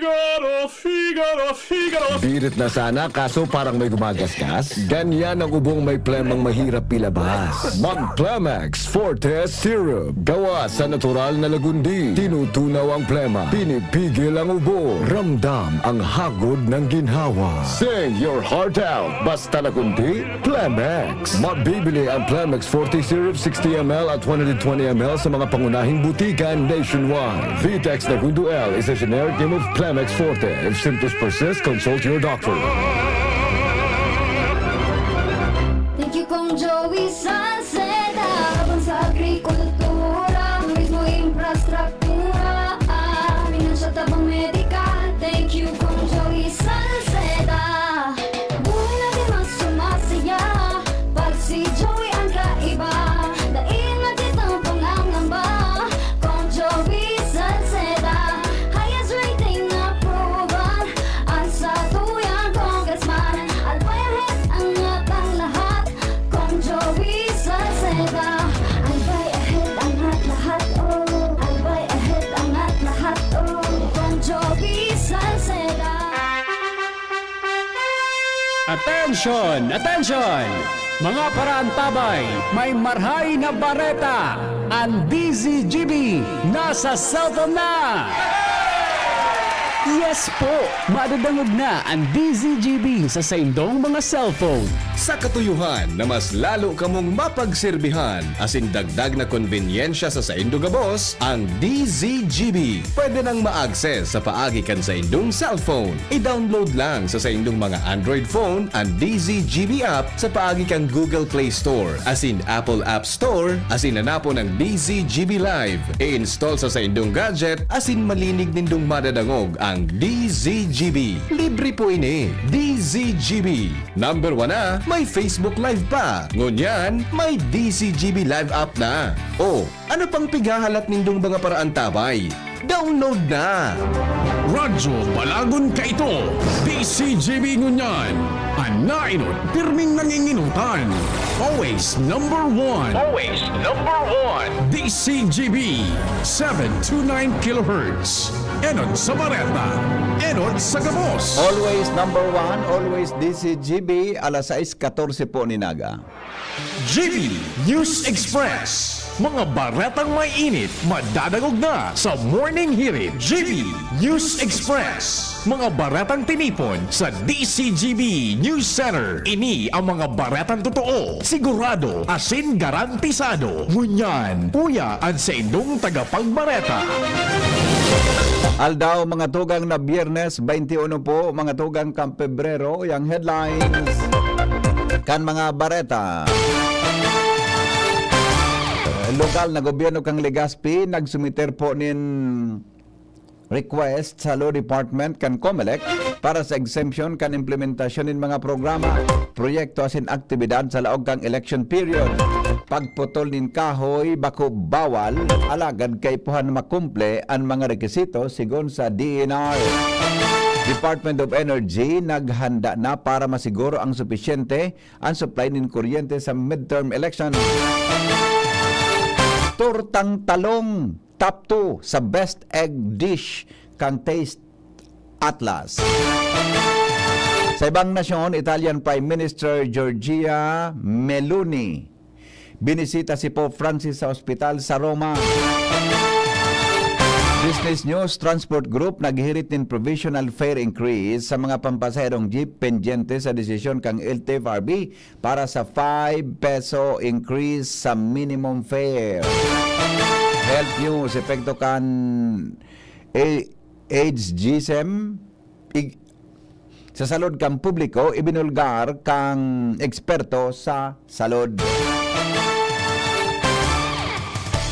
Figaro, Figaro, Figaro. Birit na sana, kaso parang may gumagasgas. Ganyan ang ubong may plemang mahirap ilabas. Mag Plemex Forte Syrup. Gawa sa natural na lagundi. Tinutunaw ang plema. Pinipigil ang ubo. Ramdam ang hagod ng ginhawa. Sing your heart out. Basta lagundi, Plemex. Mabibili ang Plemex Forte Syrup sixty M L at one hundred twenty M L sa mga pangunahing butika nationwide. Vitex Nagundo L is a generic name of Plemex Forte. If symptoms persist, consult your doctor. Thank you, Kong Joey Salceda. Tabang sa agrikultura, turismo, infrastruktura, ah, pinansyal, tabang medikal. Thank you, Kong Joey Salceda. Buhay natin mas sumasaya pag si Joey ang kaiba. Dai na kitang pangangamba, Kong Joey Salceda. Highest rating na approval, ang satuyang congressman. Albay ahead, angat ang lahat, Kong Joey Salceda. Albay ahead, angat lahat, oh. Albay ahead, angat lahat, oh. Kong Joey Salceda. Attention! Attention! Mga paraantabay, may marhay na bareta! An D Z G B nasa cellphone na! Yes po! Madadangog na an D Z G B sa saindong mga cellphone. Sa katuyohan na mas lalo kamong mapagserbihan asin dagdag na konbenyensya sa saindo gabos, ang D Z G B pwede nang ma-access sa paagi kan saindong cellphone. I-download lang sa saindong mga Android phone an D Z G B app sa paagi kan Google Play Store asin Apple App Store, asin hanapon ang D Z G B Live. I-install sa saindong gadget asin malinig nindong madadangog ang D Z G B. Libre po ini. D Z G B. Number one na, may Facebook Live pa. Ngunyan, may D Z G B Live app na. O, ano pang pighahalat nindong mga paraantabay? Download na! Radyo Balagon kaito, D Z G B ngunyan. An naenot, pirming nanginginotan. Always number one. Always number one. D Z G B, seven two nine kilohertz. Enot sa bareta, enot sa gabos. Always number one, always D Z G B, alas sais katorse po nin aga. G B News Express. Mga baretang may init, madadangog na sa Morning Hirit. G B News Express. Mga baretang tinipon sa D Z G B News Center. Ini ang mga baretang totoo, sigurado, asin garantisado. Ngunyan, uya an saindong tagapagbareta. Aldaw, mga tugang, na Biyernes, twenty-one po, mga tugang, kan Pebrero. Yang headlines kan mga bareta. Lokal na gobyerno kan Legazpi nagsumiter po nin request sa Law Department kan Comelec para sa exemption kan implementasyon nin mga programa, proyekto asin aktibidad sa laog kan election period. Pagputol nin kahoy bako bawal, alagad kaipuhan makumple an mga rekisito, sigon sa D E N R. Department of Energy naghanda na para masiguro ang supisyente an supply nin kuryente sa midterm election. Tortang talong, top two sa best egg dish kan Taste Atlas. Sa ibang nasyon, Italian Prime Minister Giorgia Meloni binisita si Pope Francis sa ospital sa Roma. Business News: Transport Group naghirit nin provisional fare increase sa mga pampasaherong jeep, pendyente sa desisyon kan L T F R B para sa five peso increase sa minimum fare. Health News: Epekto kan A-, AIDS G S M, ig-, sa salud kan publiko, ibinulgar kan eksperto sa salud.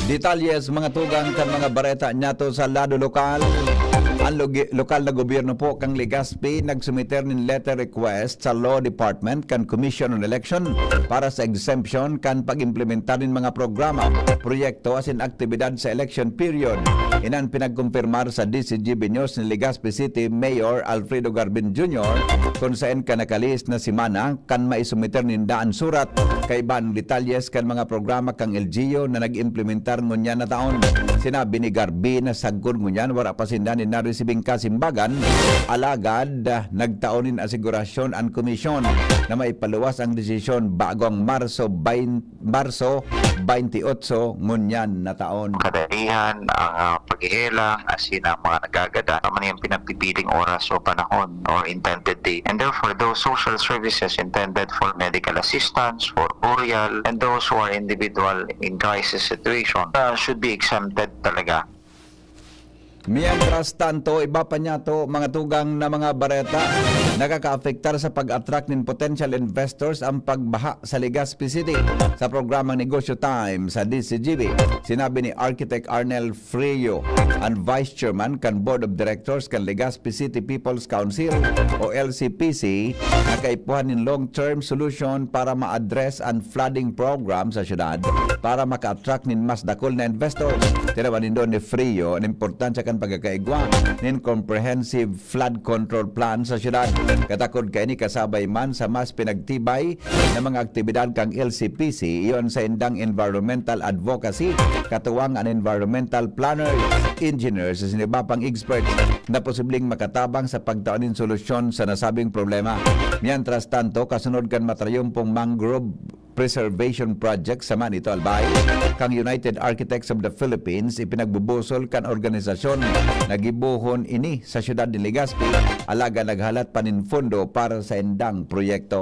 Detalles, mga tugang, kan mga bareta nyato sa lado lokal. Ang logi-, lokal na gobyerno po kan Legazpi nagsumiter nin letter request sa Law Department kan Commission on Election para sa exemption kan pag-implementar nin mga programa, proyekto asin aktibidad sa election period. Iyan an pinagkumpirmar sa D Z G B News ni Legazpi City Mayor Alfredo Garbin Junior, kun saen kan nakalihis na semana kan maisumiter ninda an surat kaiba nin detalles kan mga programa kan L G U na nag-implementar ngunyan na taon. Sinabi ni Garbin na sagkod ngunyan wara pa sinda nin naresibing kasimbagan, alagad, ah, nagtao nin asigurasyon an komisyon na maipaluwas ang desisyon bago ang Marso bayn-, Marso twenty-eight ngunyan na taon. Kadalihan, ang, ah, paghihelang, asin ang mga nagagadan, tama na yung pinagpipiling oras o panahon or intended date. And therefore, those social services intended for medical assistance, for burial, and those who are individual in crisis situation, uh, should be exempted talaga. Mientras tanto, iba pa nyato, mga tugang, na mga bareta, nakakaapektar sa pag-attract nin potential investors ang pagbaha sa Legazpi City. Sa programang Negosyo Time sa D Z G B, sinabi ni Architect Arnel Frio, an Vice Chairman kan Board of Directors kan Legazpi City People's Council o L C P C, na kaipuhan nin long-term solution para ma-address an flooding program sa syudad para maka-attract nin mas dakul na investors. Tinawan nindo ni Frio an importansya kan pagkakaigwa nin comprehensive flood control plan sa syudad. Katakod kaini kasabay man sa mas pinagtibay na mga aktibidad kan L C P C, iyon sa indang environmental advocacy, katuwang an environmental planners, engineers, asin iba pang experts na posibleng makatabang sa pagtao nin solusyon sa nasabing problema. Mientras tanto, kasunod kan matrayumpong mangrove preservation project sa Manito, Albay, kan United Architects of the Philippines, ipinagbubusol kan organisasyon na gibohon ini sa siyudad ni Legazpi, alagad naghalat pa nin pondo para sa indang proyekto.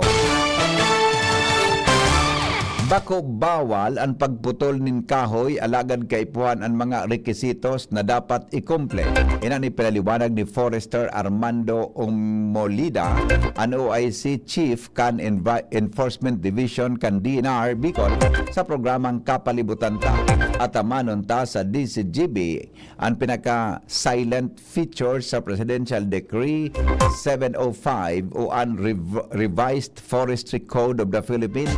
Bako bawal an pagputol nin kahoy, alagad kaipuhan an mga rekisitos na dapat ikumple. Iyan an ipinaliwanag ni Forester Armando Umolida, an O I C Chief kan Envi-, Enforcement Division kan D N R Bicol, sa programang Kapalibutan Ta. Atamanon ta sa D C G B an pinaka-silent feature sa Presidential Decree seven oh five o an rev-, Revised Forestry Code of the Philippines,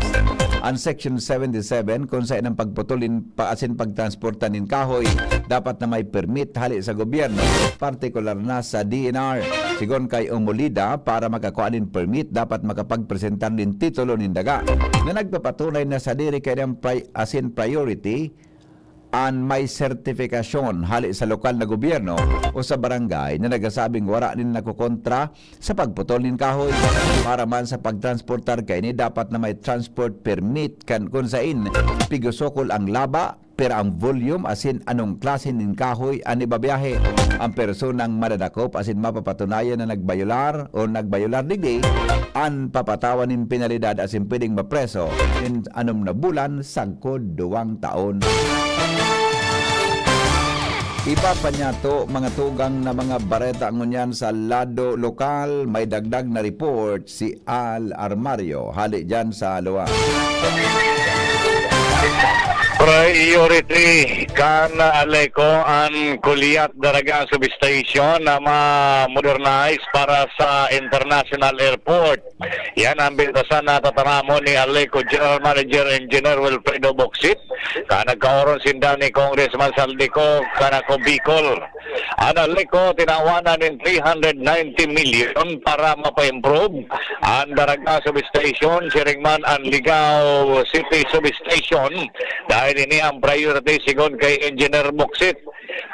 an Section seventy-seven, kung saen ang pagputol nin pa-, asin pagtransporta nin kahoy dapat na may permit hali sa gobyerno, partikular na sa D N R. Sigon kay Umulida, para makakua nin permit, dapat makapagpresentar nin titulo nin daga na nagpapatunay na sadiri kaiyan pri-, asin priority an may sertifikasyon hali sa lokal na gobyerno o sa barangay na nagsasabing wara nin nakokontra sa pagputol nin kahoy. Para man sa pagtransportar kaini, dapat na may transport permit kan kun saen pigosokol ang laba, pira ang volume asin anong klase nin kahoy an ibabiyahe. Ang personang madadakop asin mapapatunayan na nagbayolar o nagbayolar digdi, an papatawan nin penalidad asin pwedeng mapreso nin anom na bulan sagkod duwang taon. Iba pa niyato, mga tugang, na mga bareta ngunyan sa lado lokal, may dagdag na report si Al Armario, hali dyan sa Loa. Priority kan Aleco an Culiat Daraga Substation na ma-modernize para sa International Airport. Yan ang bintasan na tataramon ni Aleco General Manager Engineer Wilfredo Bocsit, kan nagkaoron sinda ni Congressman Zaldy Co kan Ako Bicol. An Aleco tinawanan nin three hundred ninety million para mapa-improve an Daraga Substation, siring man an Ligao City Substation, dahil ini ang priority sigon kay Engineer Bocsit.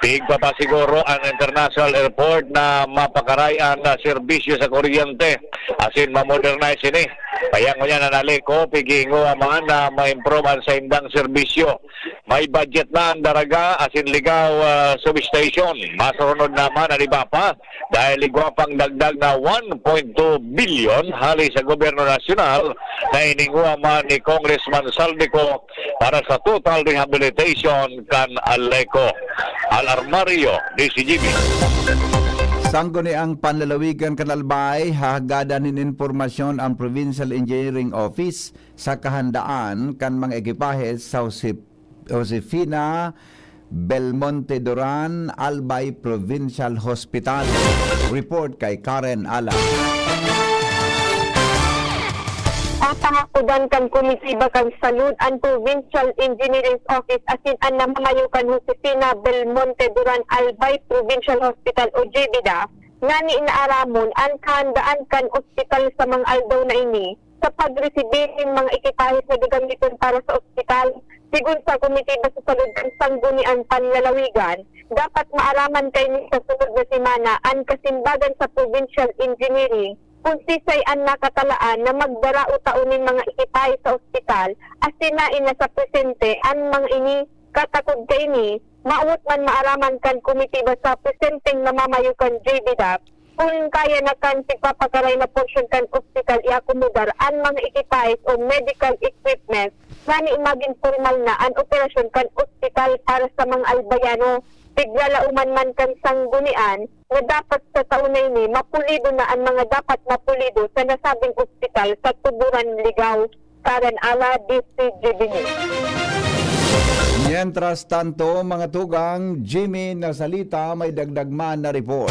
Pigpapasiguro an International Airport na mapakaray an, ah, serbisyo sa kuryente asin ma-modernize ini. Kaya ngunyan an Aleco, pighihingowa man na ma-improve an saindang serbisyo. May budget na an Daraga asin Ligao, ah, Substation. Masurunod naman an iba pa dahil igwa pang dagdag na one point two billion hali sa gobyerno nasyonal na hiningowa man ni Congressman Zaldy Co para sa total rehabilitation kan Aleco. Al Armario, D C G B. Sangguniang panlalawigan kan Albay, hahagadan nin impormasyon ang Provincial Engineering Office sa kahandaan kan mga ekipahe sa Josep-, Josefina Belmonte Duran, Albay Provincial Hospital. Report kay Karen Ala. Papangakodan kan komitiba kan salud an Provincial Engineering Office asin an namamayo kan Josefina Belmonte Duran Albay Provincial Hospital o JBDA, ngani na aramon an kahandaan kan ospital sa mga aldaw na ini sa pagresibi nin mga ekipahe na gagamiton para sa ospital. Sigon sa komitiba sa salud kan sangguniang panlalawigan, dapat maaraman kaini sa sunod na semana an kasimbagan sa Provincial Engineering kung sisay an nakatalaan na magdara o taon nin mga ekipahe sa ospital, asin lain na sa presente an mga ini. Katakod kaini, maawot man maaraman kan komitiba sa presenteng namamayo kan JBDA, kun kaya na kan tigpapakaray na porsyon kan ospital iakomodar an mga ekipahe o medical equipment, ngani magin pormal na an operasyon kan ospital para sa mga Albayano. Piglalauman man kan sanggunian na dapat sa taon na ini, mapulido na an mga dapat mapulido sa nasabing ospital sa Tuburan, Ligao. Karen Ala, D C G B News. Mientras tanto, mga tugang, Jimmy Nasalita, may dagdag man na report.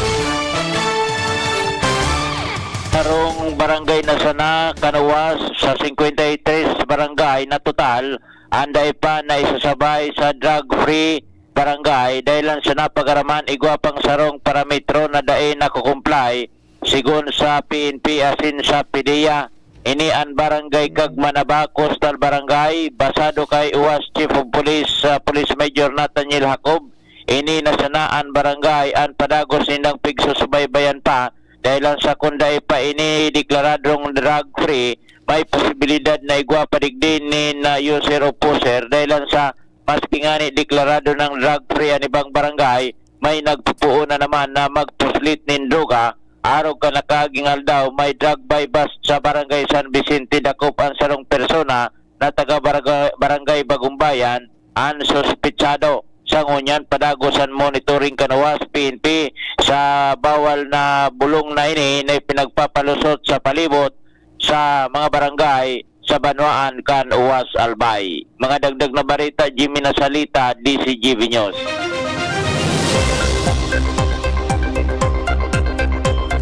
Sarong barangay na sana kanuwas sa singkwenta y tres barangay na total, an dai pa naisasabay sa drug-free barangay, dahil lang sana pag-araman igwa pang sarong parametro na dai nakukumplay, sigon sa P N P asin sa PDEA. Ini an barangay Kagmanaba, Coastal Barangay, basado kay Uwas Chief of Police, ah, Police Major Nathaniel Jacob. Ini na sana an barangay an padagos nindang pigsusubaybayan pa, dahil lang sa kun dai pa ini deklaradong drug-free, may posibilidad na igwa pa digdi nin, ah, user o pusher, dahil lang sa maski ngani deklarado nang drug-free an ibang barangay, may nagpupuon na naman na magpuslit nin droga. Arog kan nakaaging aldaw, may drug buy-bust sa Barangay San Vicente, dakop an sarong persona na taga Barangay, Barangay Bagumbayan, an suspetsado. Sa ngunyan, padagos an monitoring kan Uwas P N P sa bawal na bulong na ini na ipinagpapalusot sa palibot sa mga barangay sa banwaan kan Uwas, Albay. Mga dagdag na bareta, Jimmy Nasalita, D C G B News.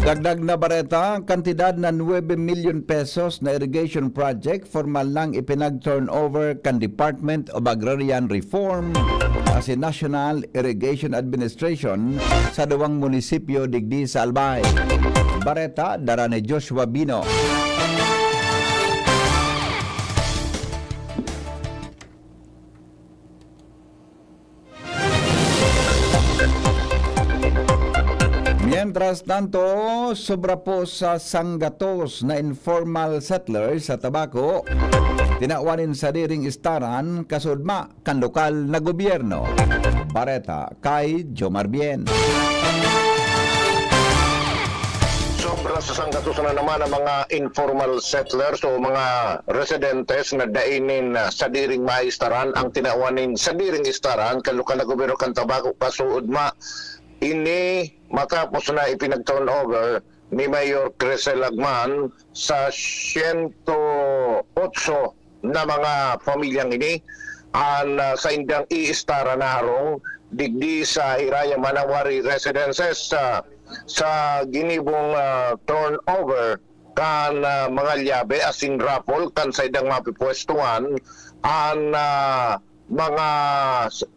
Dagdag na bareta, kantidad na nuebe milyon pesos na irrigation project formal nang ipinag-turnover kan Department of Agrarian Reform asin National Irrigation Administration sa duwang munisipyo digdi sa Albay. Bareta, dara ni Joshua Bino. Mientras tanto, sobra po sa sanggatos na informal settlers sa Tabaco, tinawan nin sadiring istaran kasudma kan lokal na gobyerno. Bareta kay Jomar Bien. Sobra sa sanggatos na naman ang mga informal settlers o mga residentes na dai nin, ah, sadiring maistaran ang tinawan nin sadiring istaran kan lokal na gobyerno kan Tabaco, kasuodma ini matapos na ipinag-turnover ni Mayor Crisel Agman sa siyento otso na mga pamilyang ini an, ah, saindang iistara na harong digdi sa Hiraya Manawari Residences sa, sa ginibong, ah, turnover kan, ah, mga lyabe asin raffle kan saindang mapipwestuhan an, ah, mga s-,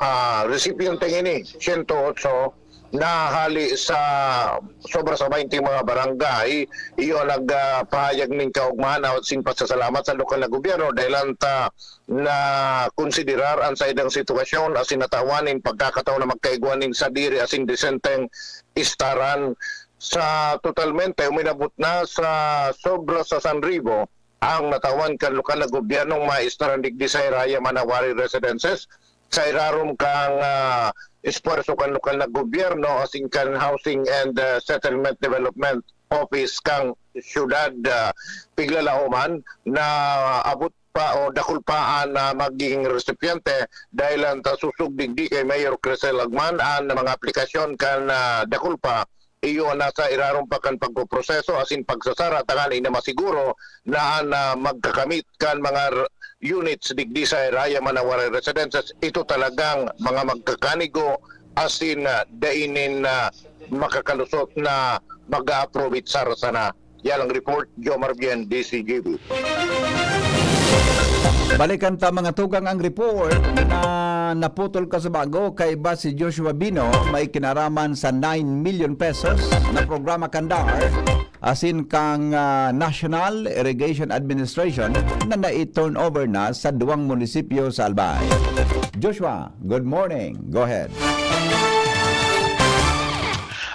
ah, resipyenteng ini, siyento otso, na hali sa sobra sa baynte mga barangay. Iyo nagpahayag nin kaogmahan asin pasasalamat sa lokal na gobyerno dahil anta na konsiderar an saindang sitwasyon asin natawan nin pagkakataon na magkaigwa nin sadiri asin desenteng istaran. Sa totalmente, uminabot na sa sobra sa sanribo ang natawan kan lokal na gobyernong maistaran digdi sa Hiraya Manawari Residences, sa irarom kan, ah, espuwerso kan lokal na gobyerno asin kan Housing and, ah, Settlement Development Office kan siyudad, ah, Piglalaoman, na abot pa o dakul pa an, ah, magiging resipyente dahil an ta susog digdi kay Mayor Crisel Agman an mga aplikasyon kan, ah, dakul pa iyo nasa irarom pa kan pagpoproseso asin pagsasara tanganing na masiguro na an, ah, magkakamit kan mga r-, units digdi sa Hiraya Manawari Residences, ito talagang mga magkakanigo asin, ah, dai nin, ah, makakalusot na mag-a-approve it sara sana. Yan ang report, Jomar Bien, D C G B. Balikan ta, mga tugang, ang report na naputol ka sa bago. Kaiba si Joshua Bino, may kinaraman sa nine million pesos na programa kan DAR, asin kang, ah, National Irrigation Administration na nai-turnover na sa duwang munisipyo sa Albay. Joshua, good morning. Go ahead.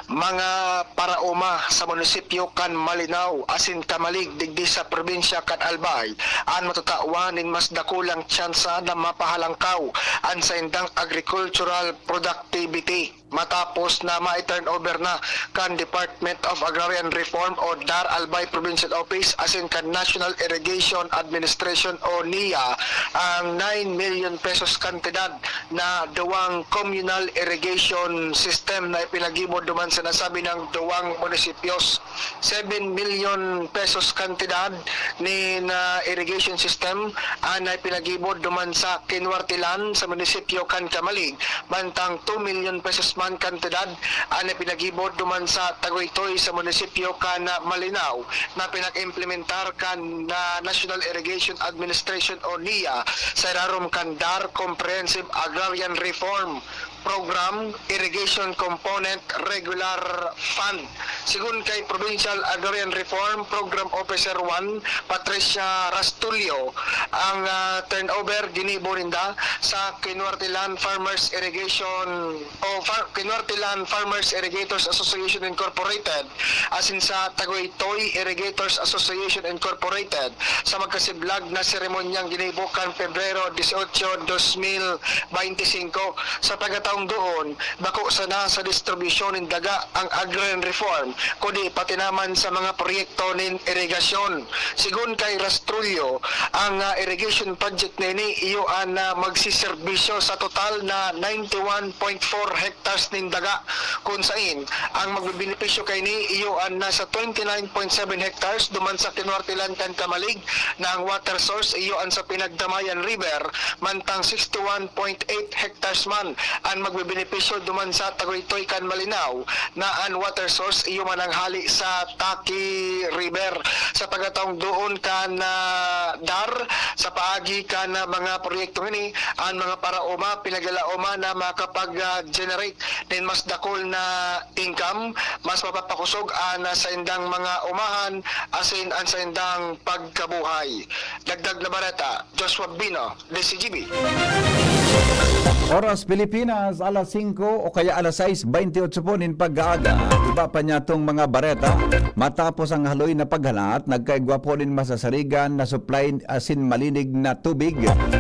Mga paraoma sa munisipyo kan Malinao asin Camalig digdi sa probinsya kan Albay an matatawan nin mas dakulang tsansa na mapahalangkaw an saindang agricultural productivity matapos na mai-turnover na kan Department of Agrarian Reform o DAR Albay Provincial Office asin kan National Irrigation Administration o NIA ang nine million pesos kantidad na duwang communal irrigation system na ipinagibo duman sa nasabi ng duwang munisipyos. Seven million pesos kantidad nin, ah, irrigation system an ipinagibo duman sa Kinuartilan sa munisipyo kan Camalig, mantang two million pesos man kantidad an ipinagibo duman sa Tagoytoy sa munisipyo kan, ah, Malinao na pinag-implementar kan, ah, National Irrigation Administration o NIA sa irarom kan DAR Comprehensive Agrarian Reform Program, Irrigation Component Regular Fund. Sigon kay Provincial Agrarian Reform Program Officer one, Patricia Rastulio, ang, ah, turnover ginibo ninda sa Kinuartilan Farmers Irrigation o Far-, Kinuartilan Farmers Irrigators Association Incorporated asin sa Tagoytoy Irrigators Association Incorporated sa magkasiblag na seremonyang ginibo kan Pebrero dieciocho, dos mil veinticinco. Sa pagkataon doon, bako sana sa distribusyon nin daga ang agrarian reform, kundi pati naman sa mga proyekto nin irigasyon. Sigon kay Rastrullo, ang, ah, irrigation project na ini iyo an, ah, magsiserbisyo sa total na ninety-one point four hectares nin daga, kun sain ang magbebenepisyo kaini iyo an nasa twenty-nine point seven hectares duman sa Kinuartilan kan Camalig na ang water source iyo an sa Pinagdamayan River, mantang sixty-one point eight hectares man an magbebenepisyo duman sa Tagoytoy kan Malinao na an water source iyo man ang hali sa Taki River. Sa pagkataong doon kan, ah, DAR, sa paagi kan, ah, mga proyektong ini, an mga paraoma, pinaglaoma na makapag, ah, generate nin mas dakul na income, mas mapapakosog an, ah, saindang mga umahan asin an saindang pagkabuhay. Dagdag na bareta, Joshua Bino, D C G B. Oras Pilipinas, alas singko o kaya alas sais bentiocho po nin pag-aaga. Iba pa niya tong mga bareta. Matapos ang haloy na paghalat, nagkaigwa po nin masasarigan na supply asin malinig na tubig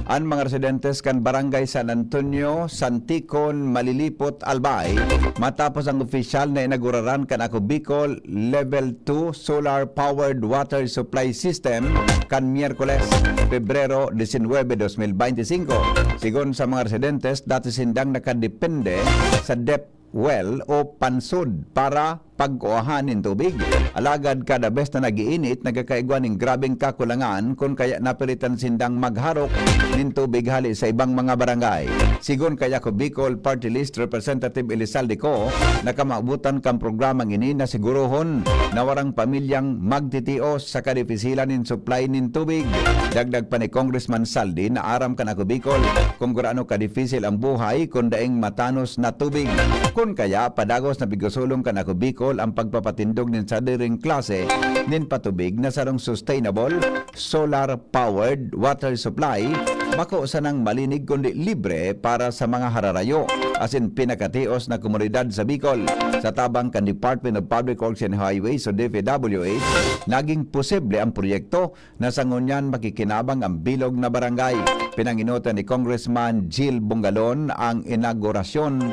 an mga residentes kan Barangay San Antonio, Santicon, Malilipot, Albay, matapos ang opisyal na inaguraran kan Ako Bicol Level two Solar Powered Water Supply System kan Miyerkules, Pebrero diecinuebe, dos mil beintisinko. Sigon sa mga residentes, dati sindang nakadepende sa depth well o pansod para pagkuahan nin tubig. Alagad kada bes na nag-iinit, nagkakaigwa nin grabeng kakulangan, kun kaya napilitan sindang magharok nin tubig hali sa ibang mga barangay. Sigon kay Ako Bicol Party List Representative Elizalde Co, na kamawotan kan programang ini na sigurohon na warang pamilyang magtitios sa kadipisilan nin supply nin tubig. Dagdag pa ni Congressman Saldi na aram kan Ako Bicol kun gurano kadipisil ang buhay kun daing matanos na tubig. Kun kaya, padagos na pigkasulong kan Ako Bicol ang pagpapatindog nin sadiring klase nin patubig na sarong sustainable, solar-powered water supply, bako sanang malinig kundi libre para sa mga hararayo asin pinakatios na komunidad sa Bicol. Sa tabang kan Department of Public Works and Highways o D P W H, naging posible ang proyekto na sa ngunyan makikinabang ang bilog na barangay. Pinangenotan ni Congressman Jil Bongalon ang inaugurasyon,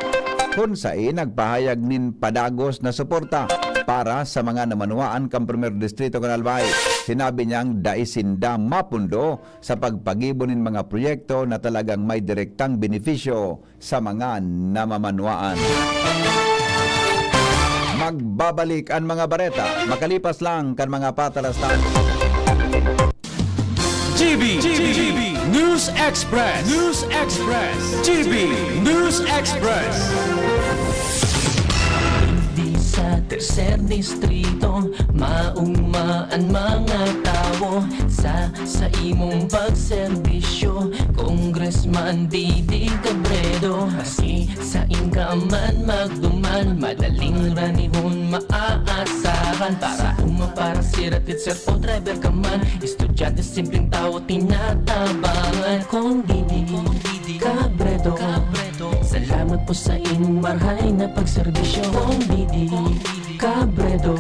kun saen nagpahayag nin padagos na suporta para sa mga namanuaan kan Primer Distrito kan Albay. Sinabi niyang dai sinda mapundo sa pagpagibo nin mga proyekto na talagang may direktang benepisyo sa mga namamanwaan. Magbabalik an mga bareta makalipas lang kan mga patalastang. G B, G B, News Express, News Express, G B News Express. Di sa tercer distrito, mauma an mga tawo sa, sa imong pagserbisyo, Congressman Didi Cabredo. Maski sain ka man magduman, madaling ranihon maaasahan. Para uma, para sira, teacher o driver ka man, estudyante, simpleng tawo, tinatabangan. Kong Didi Cabredo, salamat po sa inyong marhay na pagserbisyo. Kong Didi Cabredo,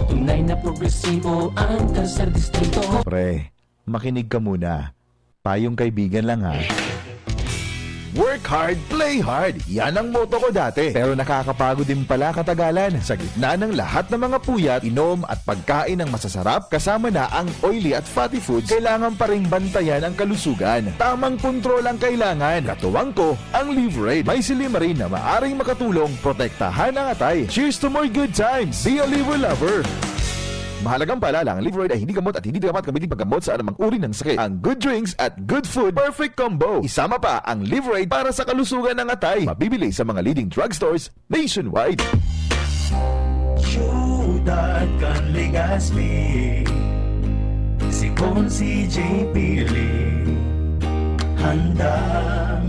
tunay na progresibo ang tercer distrito. Pre, makinig ka muna. Payong kaibigan lang, ha. Work hard, play hard. Yan ang motto ko dati. Pero nakakapagod din pala katagalan. Sa gitna ng lahat ng mga puyat, inom at pagkain ng masasarap, kasama na ang oily at fatty foods, kailangan pa ring bantayan ang kalusugan. Tamang kontrol ang kailangan. Katuwang ko, ang Liverade. May silymarin na maaring makatulong protektahan ang atay. Cheers to more good times! Be a Liver Lover! Mahalagang paalala, ang Liverade ay hindi gamot at hindi dapat gamitin paggamot sa anumang uri ng sakit. Ang good drinks at good food, perfect combo. Isama pa ang Liverade para sa kalusugan ng atay. Mabibili sa mga leading drugstores nationwide. Siyudad kan Legazpi, si Consi J P Lee, handang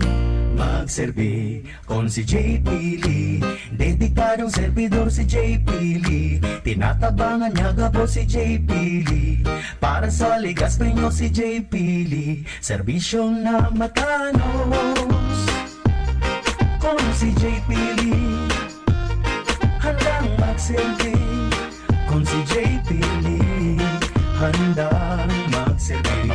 magserbi. Consi J P Lee, dedikadong servidor si J P Lee. Tinatabangan niya gabos si J P Lee. Para sa Legazpi nyo si J P Lee, serbisyong na matanos. Consi J P Lee, handang magserbi. Consi J P Lee, handang magserbi.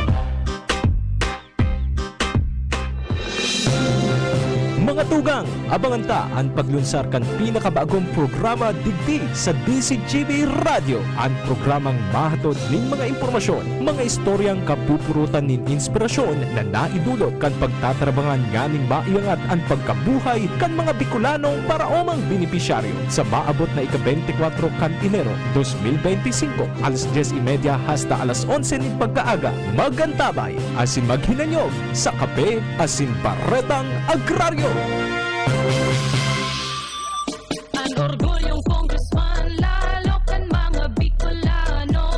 Mga tugang, Nganta an paglunsar kan pinakabagong programa digdi sa D Z G B Radyo, an programang mahatod nin mga impormasyon, mga istoryang kapupurutan nin inspirasyon na naidulot kan pagtatrabangan nganing maiangat an pagkabuhay kan mga Bicolanong paraomang benepisyaryo. Sa maabot na ika-beintikwatro kan Enero, dos mil beintisinko, alas dyes y media hasta alas onse nin pagkaaga, mag-antabay asin maghinanyog sa Kape asin Baretang Agraryo. An orgulyong congressman, lalo kan mga Bicolano.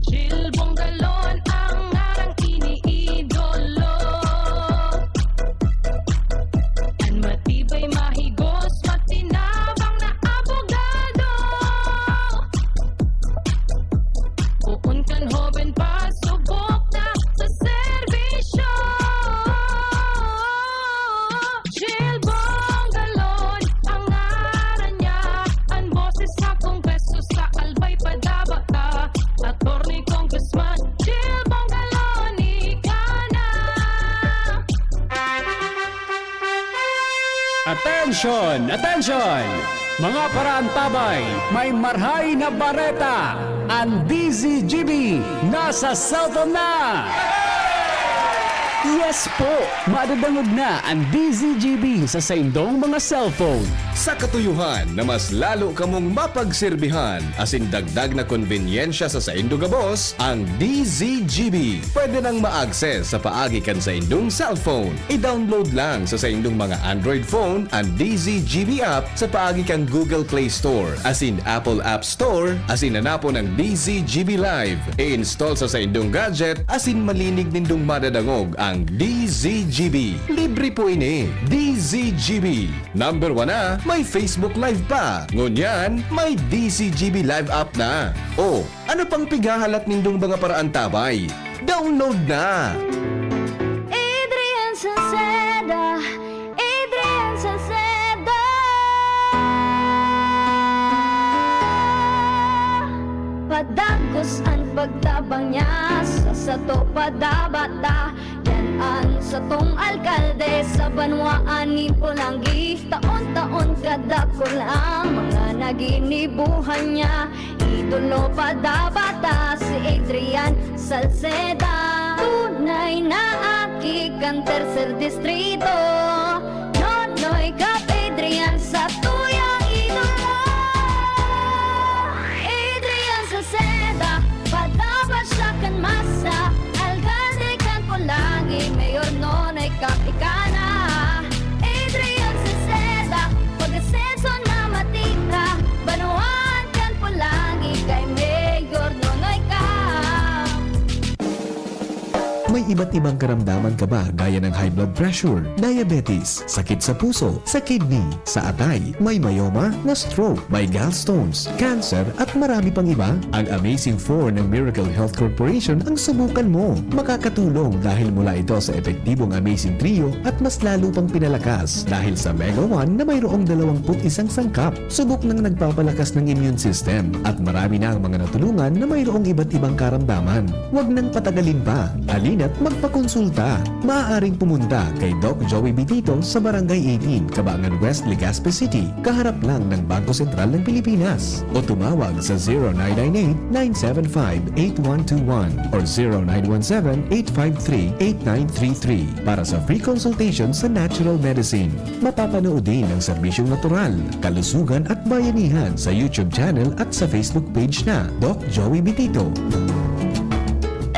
Jil Bongalon ang ngarang iniidolo. An matibay, mahigos, matinabang na abogado. Poon kan hoben pa, subok na sa serbisyo. Jil Bongalon ang ngaran niya, an boses sa Kongreso sa Albay Padabata, Attorney Congressman Jil Bongalon, ika na. Attention! Attention! Mga paraantabay, may marhay na bareta! An D Z G B nasa cellphone na! Yes po! Madadangog na an D Z G B sa saindong mga cellphone. Sa katuyohan na mas lalo kamong mapagserbihan asin dagdag na konbenyensya sa saindo gabos, ang D Z G B pwede nang ma-access sa paagi kan saindong cellphone. I-download lang sa saindong mga Android phone an D Z G B app sa paagi kan Google Play Store asin Apple App Store, asin hanapon ang D Z G B Live. I-install sa saindong gadget asin malinig nindong madadangog ang D Z G B. Libre po ini. D Z G B. Number one na, may Facebook Live pa. Ngunyan, may D Z G B Live app na. O, ano pang pighahalat nindong mga paraantabay? Download na! Adrian Salceda, Adrian Salceda. Padagos an pagtabang niya sa sato padabata. Yan an satong alkalde sa banwaan nin Polangui. Taon-taon kadakul ang mga naginibuhan niya. Idolo padabata si Adrian Salceda. Tunay na aki kan Tercer Distrito. Nonoy Kap Adrian, satuyang idolo. Adrian Salceda, padabata siya kan masa. Alkalde kan Polangui, Mayor Nonoy Kap ika na. Adrian Salceda, pag-asenso na matika. Banwaan kan Polangui kay Mayor Nonoy Kap. May iba't ibang karamdaman ka ba, gaya ng high blood pressure, diabetes, sakit sa puso, sa kidney, sa atay, may myoma, na-stroke, may gallstones, cancer, at marami pang iba? Ang Amazing Four ng Miracle Health Corporation ang subukan mo. Makakatulong dahil mula ito sa epektibong Amazing Trio at mas lalo pang pinalakas dahil sa Mega One na mayroong dalawampu't isang sangkap. Subok nang nagpapalakas ng immune system at marami na ang mga natulungan na mayroong iba't ibang karamdaman. Huwag nang patagalin pa. Halina't magpakonsulta. Maaaring pumunta kay Doc Joey Bitito sa Barangay eighteen, Cabangan West, Legazpi City, kaharap lang ng Bangko Sentral ng Pilipinas. O tumawag sa zero nine nine eight, nine seven five, eight one two one or zero nine one seven, eight five three, eight nine three three para sa free consultation sa natural medicine. Mapapanood din ang serbisyong natural, kalusugan at bayanihan sa YouTube channel at sa Facebook page na Doc Joey Bitito.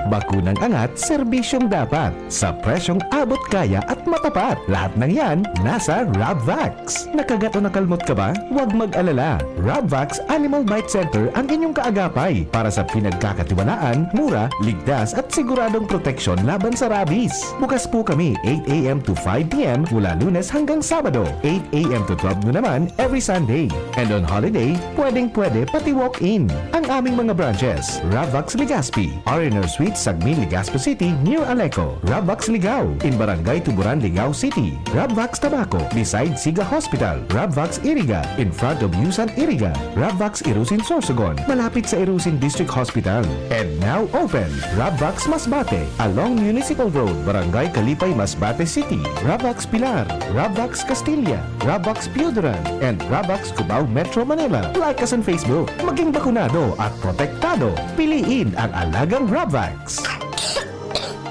Bakunang angat, serbisyong dapat, sa presyong abot kaya at matapat. Lahat ng yan nasa Rabvax. Nakagat o nakalmot ka ba? Huwag mag-alala. Rabvax Animal Bite Center ang inyong kaagapay para sa pinagkakatiwalaan, mura, ligtas at siguradong proteksyon laban sa rabies. Bukas po kami eight a.m. to five p.m. mula Lunes hanggang Sabado, eight a.m. to twelve noon naman every Sunday. And on holiday, pwedeng-pwede pati walk-in. Ang aming mga branches, Ravax Legazpi, R and R Suites Sagmin, Legazpi City, near Aleco. Rabvax Ligao, in Barangay Tuburan, Ligao City. Rabvax Tabaco, beside Siga Hospital. Rabvax Iriga, in front of Yusan Iriga. Rabvax Irusin, Sorsogon, malapit sa Irusin District Hospital. And now open, Rabvax Masbate, along Municipal Road, Barangay Kalipay, Masbate City. Rabvax Pilar, Rabvax Castilla, Rabvax Pioduran, and Rabvax Cubao, Metro Manila. Like us on Facebook. Maging bakunado at protektado. Piliin ang alagang Rabvax.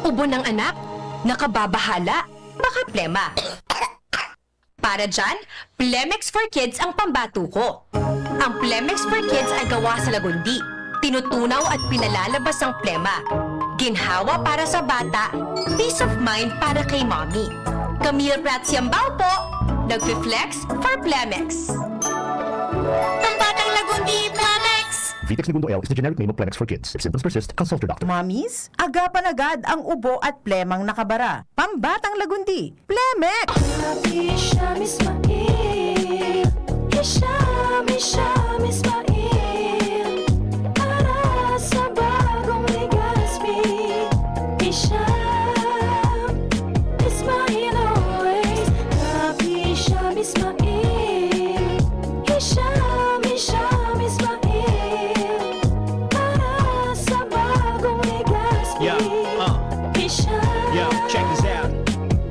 Ubo ng anak, nakababahala, baka plema. Para dyan, Plemex for Kids ang pambato ko. Ang Plemex for Kids ay gawa sa lagundi. Tinutunaw at pinalalabas ang plema. Ginhawa para sa bata, peace of mind para kay mommy. Camille Prats Yambao po, nagfi-flex for Plemex. Pambatang lagundi, Plemex! Vitex Negundo L is the generic name of Plemex for kids. If symptoms persist, consult your doctor. Mommies, agapan agad ang ubo at plemang nakabara. Pambatang lagundi, Plemex! Hisham Ismail, Hisham, Hisham Ismail. Para sa bagong Legazpi, Hisham Ismail always. Hisham Ismail, Hisham, Hisham Ismail. Para sa bagong Legazpi, Yeah, uh. Hisham Yo, check this out.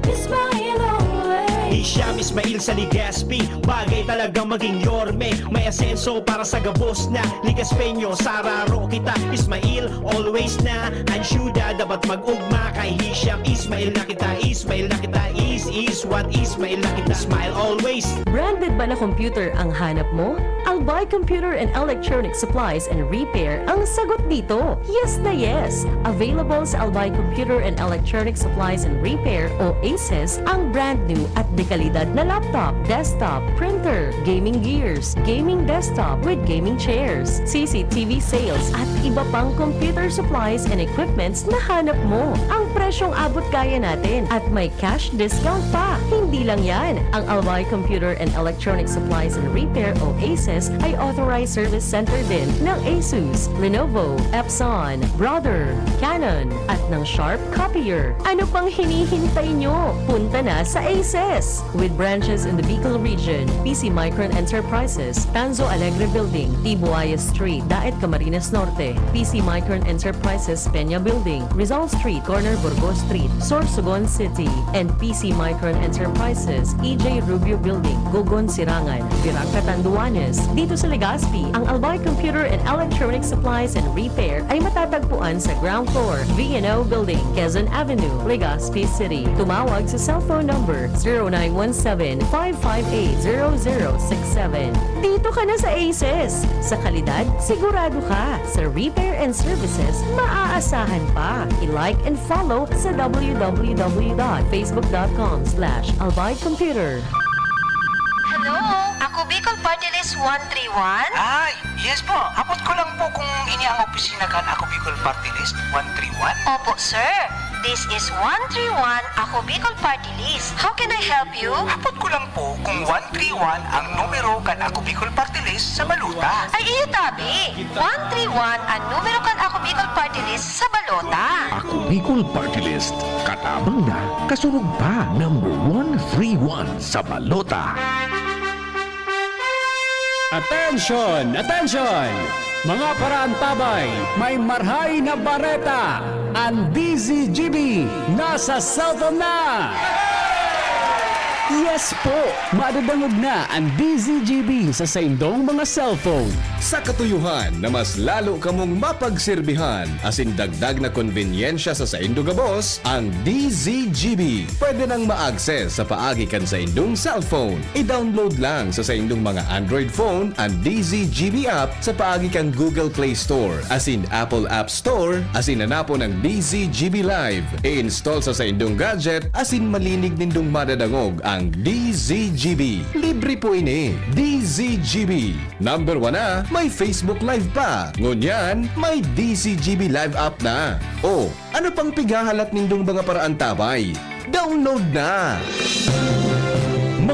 Ismail always. Hisham Ismail sa Legazpi, bagay talagang maging yorme. May asenso para sa gabos na Legazpeño. Sararo kita, Ismail, always na. Ang syudad dapat mag-ugma kay Hisham Ismail na kita. Ismail na kita, is, is what Ismail na kita. Smile always. Branded ba na computer ang hanap mo? Albay Computer and Electronic Supplies and Repair ang sagot dito. Yes na yes! Available sa Albay Computer and Electronic Supplies and Repair o ACES ang brand new at dekalidad na laptop, desktop, printer, gaming gears, gaming desktop with gaming chairs, C C T V sales at iba pang computer supplies and equipments na hanap mo. Ang presyong abot kaya natin at may cash discount pa. Hindi lang yan, ang Albay Computer and Electronic Supplies and Repair o ACES ay authorized service center din ng Asus, Lenovo, Epson, Brother, Canon, at ng Sharp Copier. Ano pang hinihintay nyo? Punta na sa ACES! With branches in the Bicol region, P C Micron Enterprises, Tanzo Alegre Building, Tibuaya Street, Daet, Camarines Norte, P C Micron Enterprises, Peña Building, Rizal Street, corner Burgos Street, Sorsogon City, and P C Micron Enterprises, E J Rubio Building, Gogon, Sirangan, Virac, Catanduanes. Dito sa Legazpi, ang Albay Computer and Electronic Supplies and Repair ay matatagpuan sa ground floor, V and O Building, Quezon Avenue, Legazpi City. Tumawag sa cellphone number zero nine one seven, five five eight, zero zero six seven. Dito ka na sa ACES! Sa kalidad, sigurado ka. Sa repair and services, maaasahan pa. I-like and follow sa w w w dot facebook dot com slash albay computer. Hello, Ako Bicol Party List one three one? Ay, yes po. Hapot ko lang po kung ini ang opisina kan Ako Bicol Party List one three one. Opo, sir. This is one three one Ako Bicol Party List. How can I help you? Hapot ko lang po kung one three one ang numero kan Ako Bicol Party List sa balota. Ay, iyo tabi. One three one ang numero kan Ako Bicol Party List sa balota. Ako Bicol Party List. Katabang na, kasurog pa. Number one three one sa balota. Attention! Attention! Mga paraantabay, may marhay na bareta! Ang D Z G B nasa cellphone na! Yes po! Madadangog na ang D Z G B sa saindong mga cellphone. Sa katuyuhan na mas lalo kamong mapagserbihan asin dagdag na konbenyensya sa saindo gabos, ang D Z G B pwede nang ma-access sa paagi kan saindong cellphone. I-download lang sa saindong mga Android phone an D Z G B app sa paagi kan Google Play Store asin Apple App Store asin hanapon ang D Z G B Live. I-install sa saindong gadget asin malinig nindong madadangog ang D Z G B. Libre po ini. D Z G B. Number one na, may Facebook Live pa. Ngunyan, may D Z G B Live app na. O, ano pang pighahalat nindong mga paraantabay? Download na!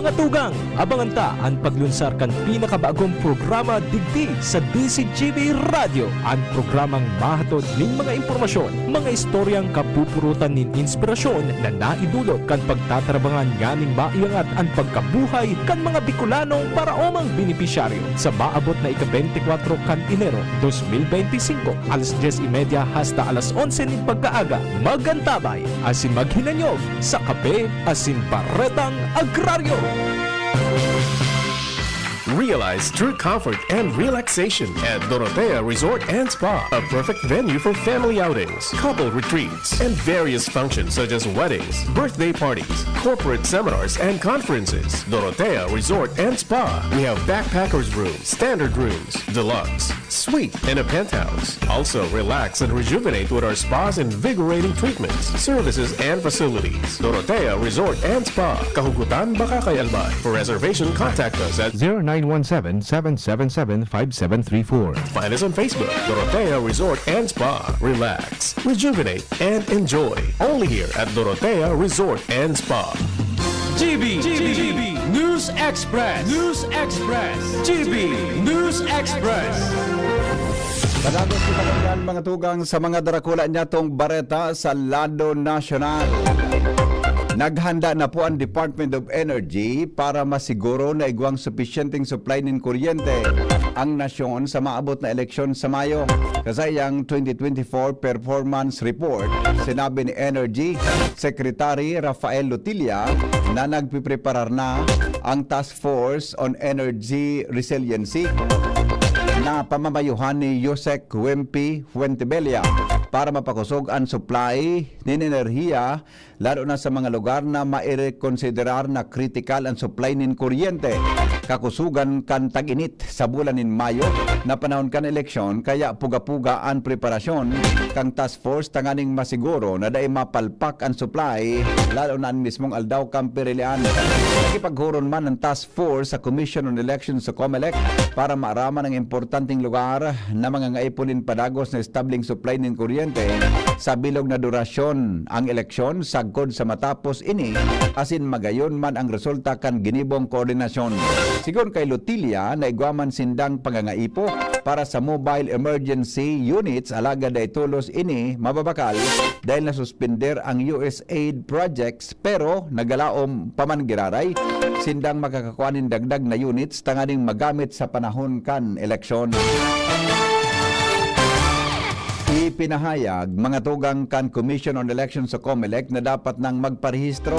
Mga tugang, abangan ta an paglunsar kan pinakabagong programa digdi sa D Z G B Radyo, an programang mahatod nin mga impormasyon, mga istoryang kapupurutan nin inspirasyon na naidulot kan pagtatarabangan nganing maiangat an pagkabuhay kan mga Bicolanong paraomang benepisyaryo. Sa maabot na ika-bente kwatro kan Enero dos mil bente y singko, alas dyes y media hasta alas onse nin pagkaaga, magantabay asin maghinanyog sa Kape asin Baretang Agraryo. Realize true comfort and relaxation at Dorotea Resort and Spa, a perfect venue for family outings, couple retreats, and various functions such as weddings, birthday parties, corporate seminars, and conferences. Dorotea Resort and Spa. We have backpackers room, standard rooms, deluxe, suite, and a penthouse. Also, relax and rejuvenate with our spas, invigorating treatments, services, and facilities. Dorotea Resort and Spa, Kahugutan, Bacacay, Albay. For reservation, contact us at zero nine one seven, seven seven seven, five seven three four. Find us on Facebook, Dorotea Resort and Spa. Relax, rejuvenate, and enjoy. Only here at Dorotea Resort and Spa. G B, G B, News Express, News Express, G B News Express. Padagos kita kanyan, mga tugang, sa mga darakula nyatong bareta sa lado nasyonal. Naghanda na po ang Department of Energy para masiguro na igwang supisyenteng supply nin kuryente ang nasyon sa maabot na eleksyon sa Mayo. Sa saiyang twenty twenty-four performance report, sinabi ni Energy Secretary Rafael Lotilla na nagpipreparar na ang Task Force on Energy Resiliency na pamamayuhan ni Usec Wempi Fuentebella para mapakosog an supply nin enerhiya, lalo na sa mga lugar na mairekonsiderar na kritikal an supply nin kuryente. Kakusogan kan tag-init sa bulan nin Mayo na panahon kan eleksyon, kaya puga-puga an preparasyon kan task force tanganing masiguro na dai mapalpak an supply, lalo na an mismong aldaw kan pirilian. Nakipaghuron man an task force sa Commission on Elections sa Comelec para maaraman ang importanteng lugar na mangangaipo nin padagos na establing supply nin kuryente sa bilog na durasyon ang eleksyon sagkod sa matapos ini, asin magayon man ang resulta kan ginibong koordinasyon. Sigon kay Lotilla, naigwa man sindang pangangaipo para sa mobile emergency units, alagad dai tolos ini mababakal dahil nasuspender ang U S A I D projects, pero nagalaom pa man giraray sindang makakakua nin dagdag na units tanganing magamit sa panahon kan eleksyon. Ipinahayag, mga tugang, kan Commission on Elections sa Comelec na dapat nang magparehistro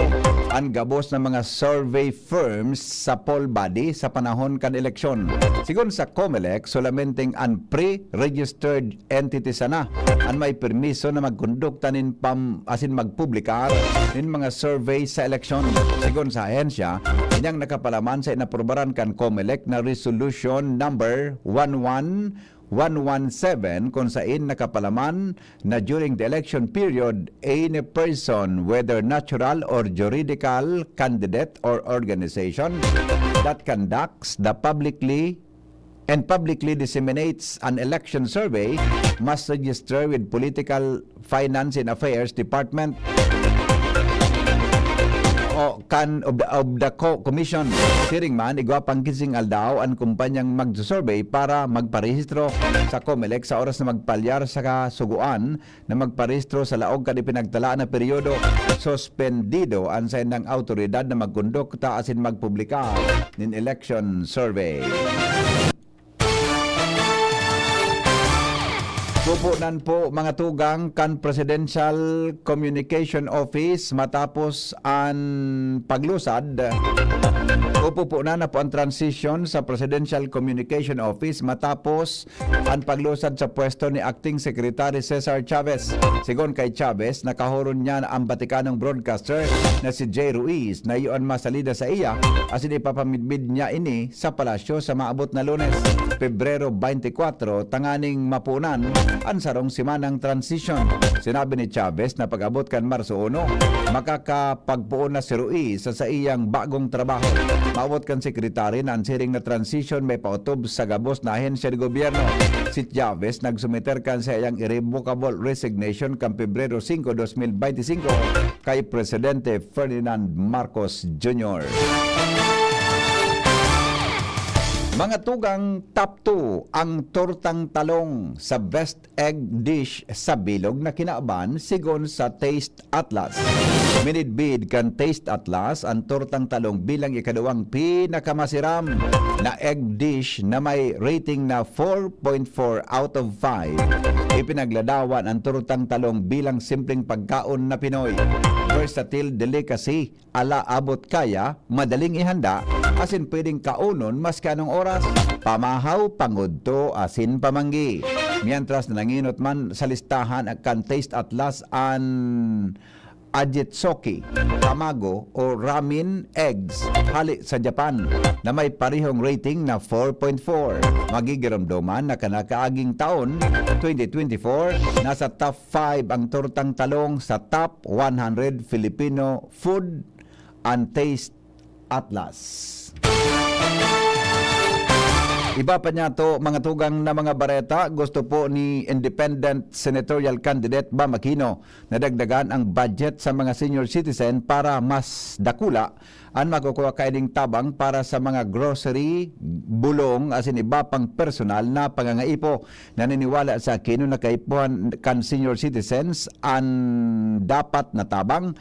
an gabos na mga survey firms sa poll body sa panahon kan eleksyon. Sigon sa Comelec, solamenteng an pre-registered entity sana an may permiso na magkondukta nin pam-, asin magpublikar nin mga survey sa eleksyon. Sigon sa ahensya, inyang nakapalaman sa inaprubaran kan Comelec na Resolution Number one one one one seven, kun sain nakapalaman na during the election period, any person, whether natural or juridical candidate or organization, that conducts the publicly and publicly disseminates an election survey must register with Political, Finance and Affairs Department o kan of the, of the co-, commission. Siring man, igwa pang kinseng aldaw an kumpanyang magsusurvey para magparehistro sa Comelec sa oras na magpalyar sa kasugoan na magparehistro sa laog kan ipinagtalaan na peryodo. Suspendido an saindang awtoridad na magkondukta asin magpublika nin election survey. Pupunan po, mga tugang, kan Presidential Communication Office matapos an paglusad. Pupunan na po ang transition sa Presidential Communication Office matapos an paglusad sa pwesto ni Acting Secretary Cesar Chavez. Sigon kay Chavez, nakahuron niya na ang Batikanong broadcaster na si Jay Ruiz na iyo an masalida sa iya, asin ipapamidbid niya ini sa palasyo sa maabot na Lunes, Pebrero twenty-four, tanganing mapunan an sarong semanang transition. Sinabi ni Chavez na pag-abot kan Marso uno, makakapagpoon na si Ruiz sa saiyang bagong trabaho. Maabot kan sekretary na an siring na transition may paotob sa gabos na ahensya de gobyerno. Si Chavez nagsumiter kan saiyang irrevocable resignation kan Pebrero singko, dos mil bente singko, kay Presidente Ferdinand Marcos Junior. Mga tugang, top two ang tortang talong sa best egg dish sa bilog na kinaban, sigon sa Taste Atlas. Minidbid kan Taste Atlas ang tortang talong bilang ikaduwang pinakamasiram na egg dish na may rating na four point four out of five. Ipinagladawan ang tortang talong bilang simpleng pagkaon na Pinoy. Versatile delicacy, ala abot kaya, madaling ihanda, asin pwedeng kaonon maski anong oras, pamahaw, pangudto, asin pamanggi. Mientras na nangenot man sa listahan kan Taste Atlas an Ajitsuki Tamago o Ramen Eggs hale sa Japan na may parehong rating na four point four. Magigiromdoman na kan nakaaging taon, twenty twenty-four, nasa top five ang tortang talong sa top one hundred Filipino food and taste atlas. Iba pa niya to, mga tugang na mga bareta, gusto po ni independent senatorial candidate Bam Aquino na dagdagan ang budget sa mga senior citizen para mas dakula an makukuha kaining tabang para sa mga grocery, bulong, asin iba pang personal na pangangaipo. Naniniwala si Aquino na kaipuhan kan senior citizens an dapat na tabang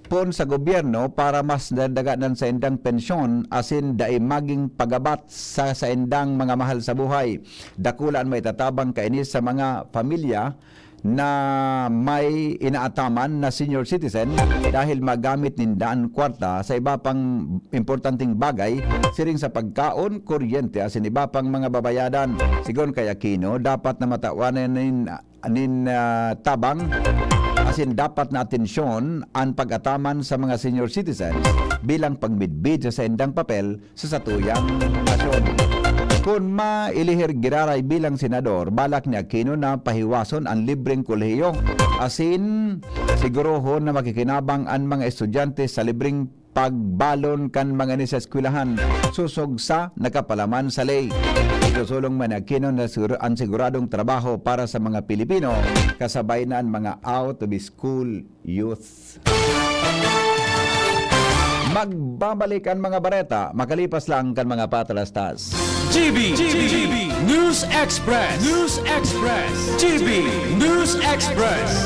poon sa gobyerno para mas nadaganan saindang pensyon asin dai magin pagabat sa saindang mga mahal sa buhay. Dakula an maitatabang kaini sa mga pamilya na may inaataman na senior citizen dahil magamit ninda an kwarta sa iba pang importanteng bagay, siring sa pagkaon, kuryente asin iba pang mga babayadan. Sigon kay Aquino, dapat na matawan nin nin, ah, tabang asin dapat na atensyon an pag-ataman sa mga senior citizens bilang pagmidbid sa saindang papel sa satuyang nasyon. Kun mailihir giraray bilang senador, balak ni Aquino na pahiwason an libreng kolehiyo asin sigurohon na makikinabang an mga estudyante sa libreng pagbalon kan mga ini sa eskwelahan, sosog sa nakapalaman sa ley. Isusulong man ni Aquino na sigur-, an siguradong trabaho para sa mga Pilipino, kasabay na an mga out-of-school youth. Magbabalik an mga bareta makalipas lang kan mga patalastas. G B, G B, News Express, News Express, G B News Express.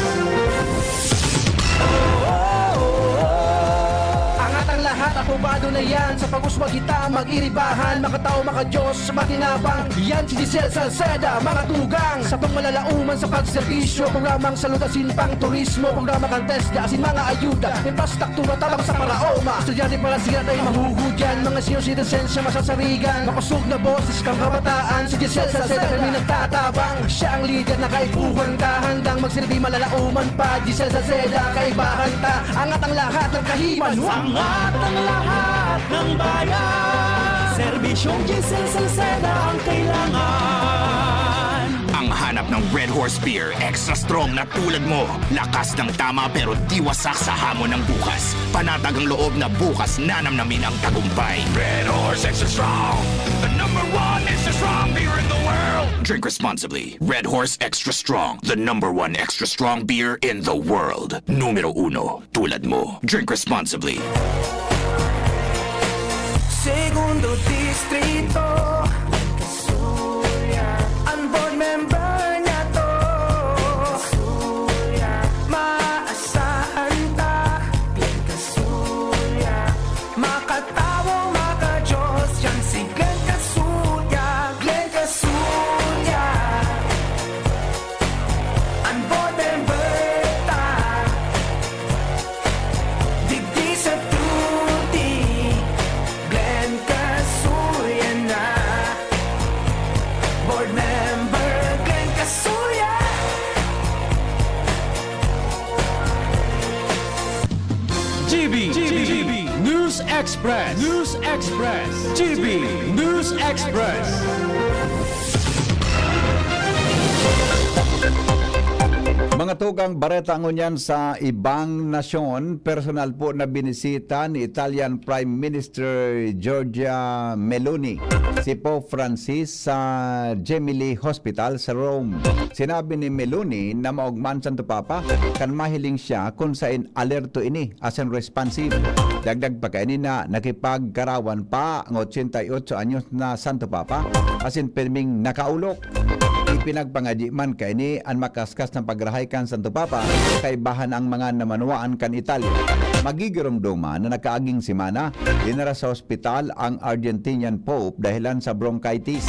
Angat ang lahat, aprobado na yan. Sa pag-uswag kita, mag-iribahan, makatao, makadiyos, makinabang. Yan si Giselle Salceda, mga tugang. Sa pangmalalauman sa pagserbisyo, programang salud asin pang turismo, programa kan TESDA asin mga ayuda, infrastruktura tabang sa paraoma. Estudyante para siya tayo mahuhudyan, mga senior citizens siya masasarigan. Makusog na boses kang kabataan, si Giselle Salceda kami nagtatabang. Siya ang lider na kaipuhan ka, handang magsilbi malalauman pa. Giselle Salceda, kaibahan ta, angat ang lahat ng kahiman. Angat ang lahat ng bayan. Serbisyong Giselle Salceda ang kailangan. Ang hanap ng Red Horse Beer, extra strong na tulad mo. Lakas ng tama pero di wasak sa hamon ng bukas. Panatag ang loob na bukas nanamnamin ang tagumpay. Red Horse Extra Strong, the number one extra strong beer in the world. Drink responsibly. Red Horse Extra Strong, the number one extra strong beer in the world. Numero uno, tulad mo. Drink responsibly. Segundo Distrito, an board member niya to. Maasahan ta, Glenn Casulla. Makatawo, makajos, yan si Glenn Casulla, Glenn Casulla. An board member ta, digdi sa duty, Glenn Casulla na. Board member, Glenn Casulla. G B, G B, News Express, News Express, G B News Express. Mga tugang, bareta ngunyan sa ibang nasyon, personal po na binisita ni Italian Prime Minister Giorgia Meloni si Pope Francis sa Gemelli Hospital sa Rome. Sinabi ni Meloni na maogma an Santo Papa kan mahiling siya kun saen alerto ini asin responsive. Dagdag pa kaini na nakipagkarawan pa ang ochenta y ocho anyos na Santo Papa asin pirming nakaulok. Ipinagpangadyi man kaini an makaskas na pagrahay kan Santo Papa, kaibahan ang mga namanwaan kan Italya. Magigiromdoman na nakaaging semana, dinara sa ospital ang Argentinian Pope dahilan sa bronchitis.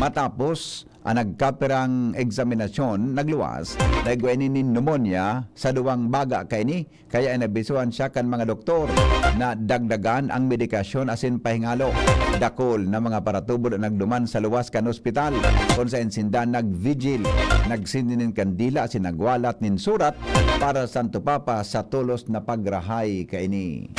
Matapos ang nagkapirang eksaminasyon, nagluwas na igwa ini nin pneumonia sa duwang baga kaini, kaya inabisuhan siya kan mga doktor na dagdagan ang medikasyon asin pahingalo. Dakul na mga paratubod an nagduman sa luwas kan ospital, kun saen sinda nag-vigil, nagsindi nin kandila asin nagwalat nin surat para sa Santo Papa sa tolos na pagrahay kaini.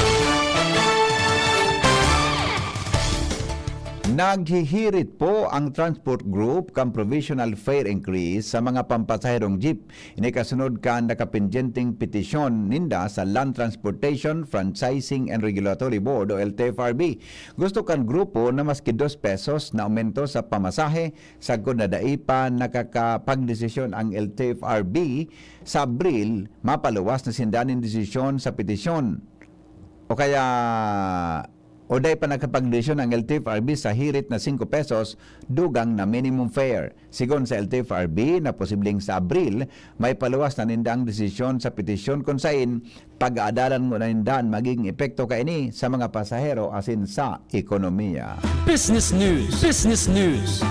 Naghihirit po ang Transport Group kan provisional fare increase sa mga pampasaherong jeep. Ini kasunod kan nakapendyenteng petisyon ninda sa Land Transportation, Franchising and Regulatory Board o L T F R B. Gusto kan grupo na maski dos pesos na aumento sa pamasahe, sagkod na dai pa nakakapagdesisyon ang L T F R B sa Abril, mapaluwas na sinda nin desisyon sa petisyon. O kaya, o dai pa nakapagdesisyon ang L T F R B sa hirit na singko pesos, dugang na minimum fare. Sigon sa L T F R B na posibleng sa Abril, maipaluwas na ninda ang desisyon sa petisyon kun saen pag-aadalan ngona ninda an magiging epekto kaini sa mga pasahero asin sa ekonomiya. Business News. Business News.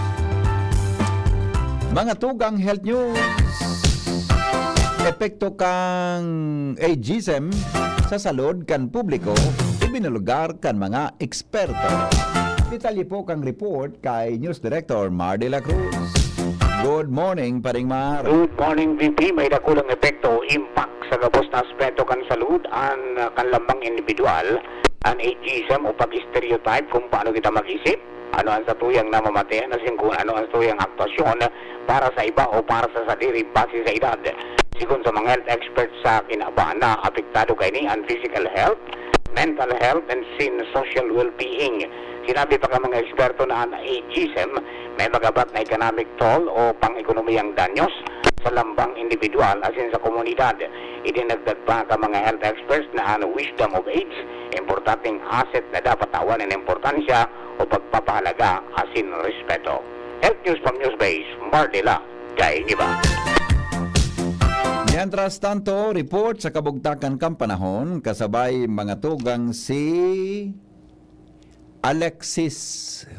Mga tugang, health news. Epekto kan ageism sa salud kan publiko, ibinulgar kan mga eksperto. Detalye po kan report kay News Director Mar de la Cruz. Good morning, Paring Mar. Good morning, V P. May dakulang epekto o impact sa gabos na aspeto kan salud an, ah, kan lambang indibidwal, an ageism o pag-stereotype kung paano kita mag-isip, ano ang satuyang namamatean asin kung ano ang satuyang aktuasyon para sa iba o para sa sadiri base sa edad. Sigon sa mga health experts sa kinaban na apektado kaini an physical health, mental health, and sin social well-being. Sinabi pa kan mga eksperto na an ageism may magabat na economic toll o pang-ekonomiyang danyos sa lambang indibidwal asin sa komunidad. Idinagdag pa kan mga health experts na an wisdom of age, importanteng asset na dapat tawan nin importansya o pagpapahalaga asin respeto. Health News from Newsbase, Mardela, Dainiba. Mientras tanto, report sa kabugtakan kan panahon, kasabay mga tugang si Alexis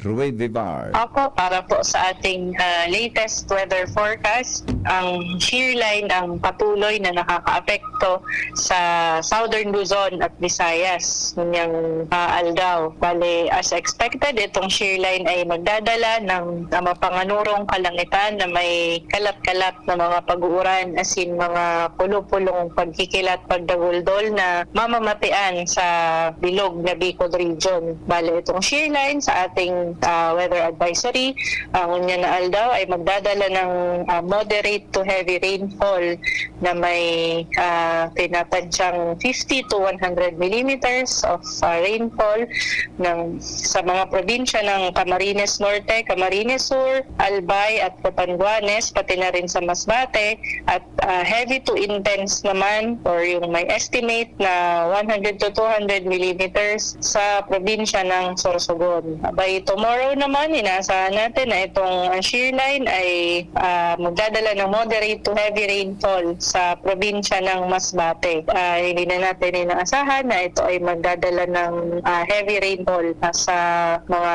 Ruivivar. Opo, para po sa ating, ah, latest weather forecast, ang shear line ang patuloy na nakakaapekto sa Southern Luzon at Visayas ngayong, ah, aldaw. Bale, as expected, itong shear line ay magdadala ng, ah, mapanganurong kalangitan na may kalat-kalat na mga pag-uuran, asin mga pulo-pulong pagkikilat, pagdaguldol na mamamatean sa bilog na Bicol Region. Bale, itong shear line sa ating, ah, weather advisory, ah, ngunyan na aldaw ay magdadala ng, ah, moderate to heavy rainfall na may, ah, tinatansyang fifty to one hundred millimeters of, ah, rainfall ng, sa mga probinsya ng Camarines Norte, Camarines Sur, Albay at Catanduanes, pati na rin sa Masbate, at, ah, heavy to intense naman or yung may estimate na one hundred to two hundred millimeters sa probinsya ng Sorsogon. By tomorrow naman, inaasahan natin na itong, ah, shear line ay, ah, magdadala ng moderate to heavy rainfall sa probinsya ng Masbate. Ah, hindi na natin inaasahan na ito ay magdadala ng, ah, heavy rainfall, ah, sa mga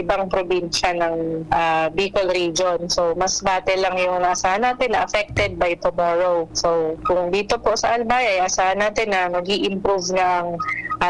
ibang probinsya ng, ah, Bicol Region. So, Masbate lang yung inaasahan natin na affected by tomorrow. So, kung dito po sa Albay, ay asahan natin na mag-i-improve na ang,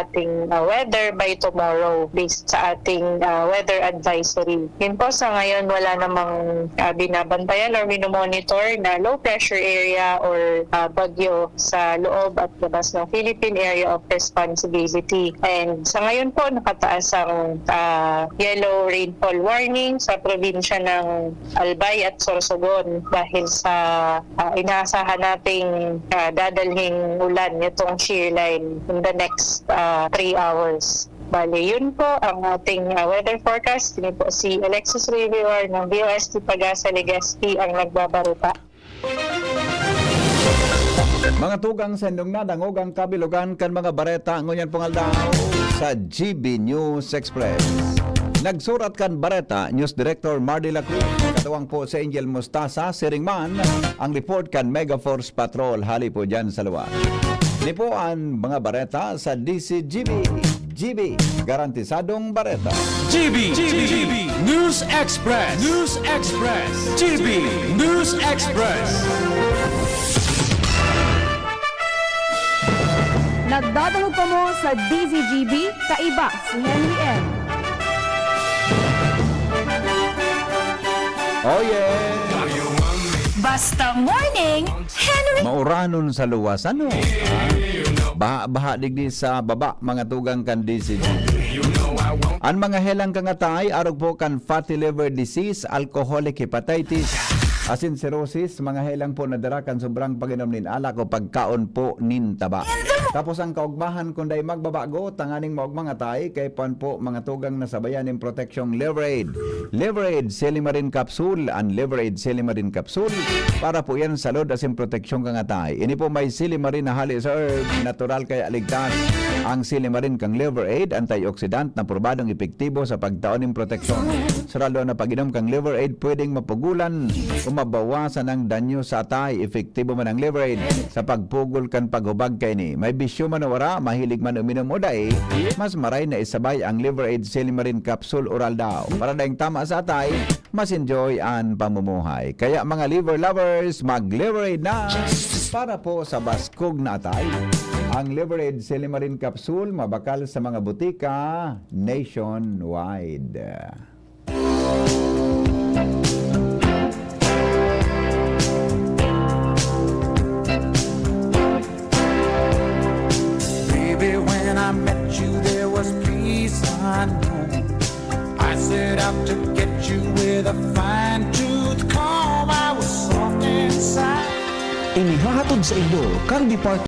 ating ah, weather by tomorrow based sa ating ah, weather advisory. Yun po, sa ngayon wala namang ah, binabantayan or minomonitor na low pressure area or ah, bagyo sa loob at labas ng Philippine Area of Responsibility. And sa ngayon po, nakataas ang ah, yellow rainfall warning sa probinsya ng Albay at Sorsogon dahil sa ah, inaasahan nating ah, dadalhing ulan nitong shear line in the next ah, three hours. Bale, yun po ang ating ah, weather forecast. Ini po si Alexis Rivior ng V O S T Pagasa Legazpi ang nagbabarita. Mga tugang, sa indong nadangog ang kabilogan kan mga bareta ngunyan pong aldaw sa G B News Express. Nagsurat kan bareta, News Director Mardy Lacruz. Katuwang po si Angel Mostasa, siring man ang report kan Megaforce Patrol hali po dyan sa luwas. Ini po ang mga bareta sa D C G B. G B, garantisadong bareta. G B, G B, News Express, News Express, G B, News Express. Nagdadangog kamo sa D Z G B, kaiba si Henry M. Oh yeah! Basta morning, Henry. Mauranon sa luwas, ano? Ah, baha-baha digdi sa baba, mga tugang kan D C G. An mga helang kangatay, arog po kan fatty liver disease, alcoholic hepatitis, asin cirrhosis, mga helang po na dara kan sobrang pag-inom nin alak o pagkaon po nin taba. Tapos ang kaugmahan, kung dai magbabago, tanganing maugmang atay, kay pan po mga tugang na sabayan nin proteksyong Liver Aid. Liver Aid Silimarin Capsule, an Liver Aid Silimarin Capsule, para po yan sa load asin proteksyon kangatay. Ini po may silimarin na hali sa herb, natural kaya ligtas. Ang silimarin kang Liver Aid, antioxidant na probadong epektibo sa pagtao nin proteksyon. Sa ralo na pag-inom kang Liver Aid, pwedeng mapugulan o mabawasan ang danyo sa atay. Epektibo man ang Liver Aid sa pagpugol kan paghubag kaini. May bisyo man o wara, mahilig man uminom o dai, mas maray na isabay ang Liver Aid Silimarin Capsule Oral daw. Para daing tama sa atay, mas enjoy an pamumuhay. Kaya mga liver lovers, mag-Liver Aid na para po sa baskog na atay. Ang Liver Aid Silimarin Capsule mabakal sa mga butika nationwide. Baby, when I met you, there was peace unknown. I set out to get you with a fine tooth comb. I was soft inside. Inihahatod sa inyo kan Department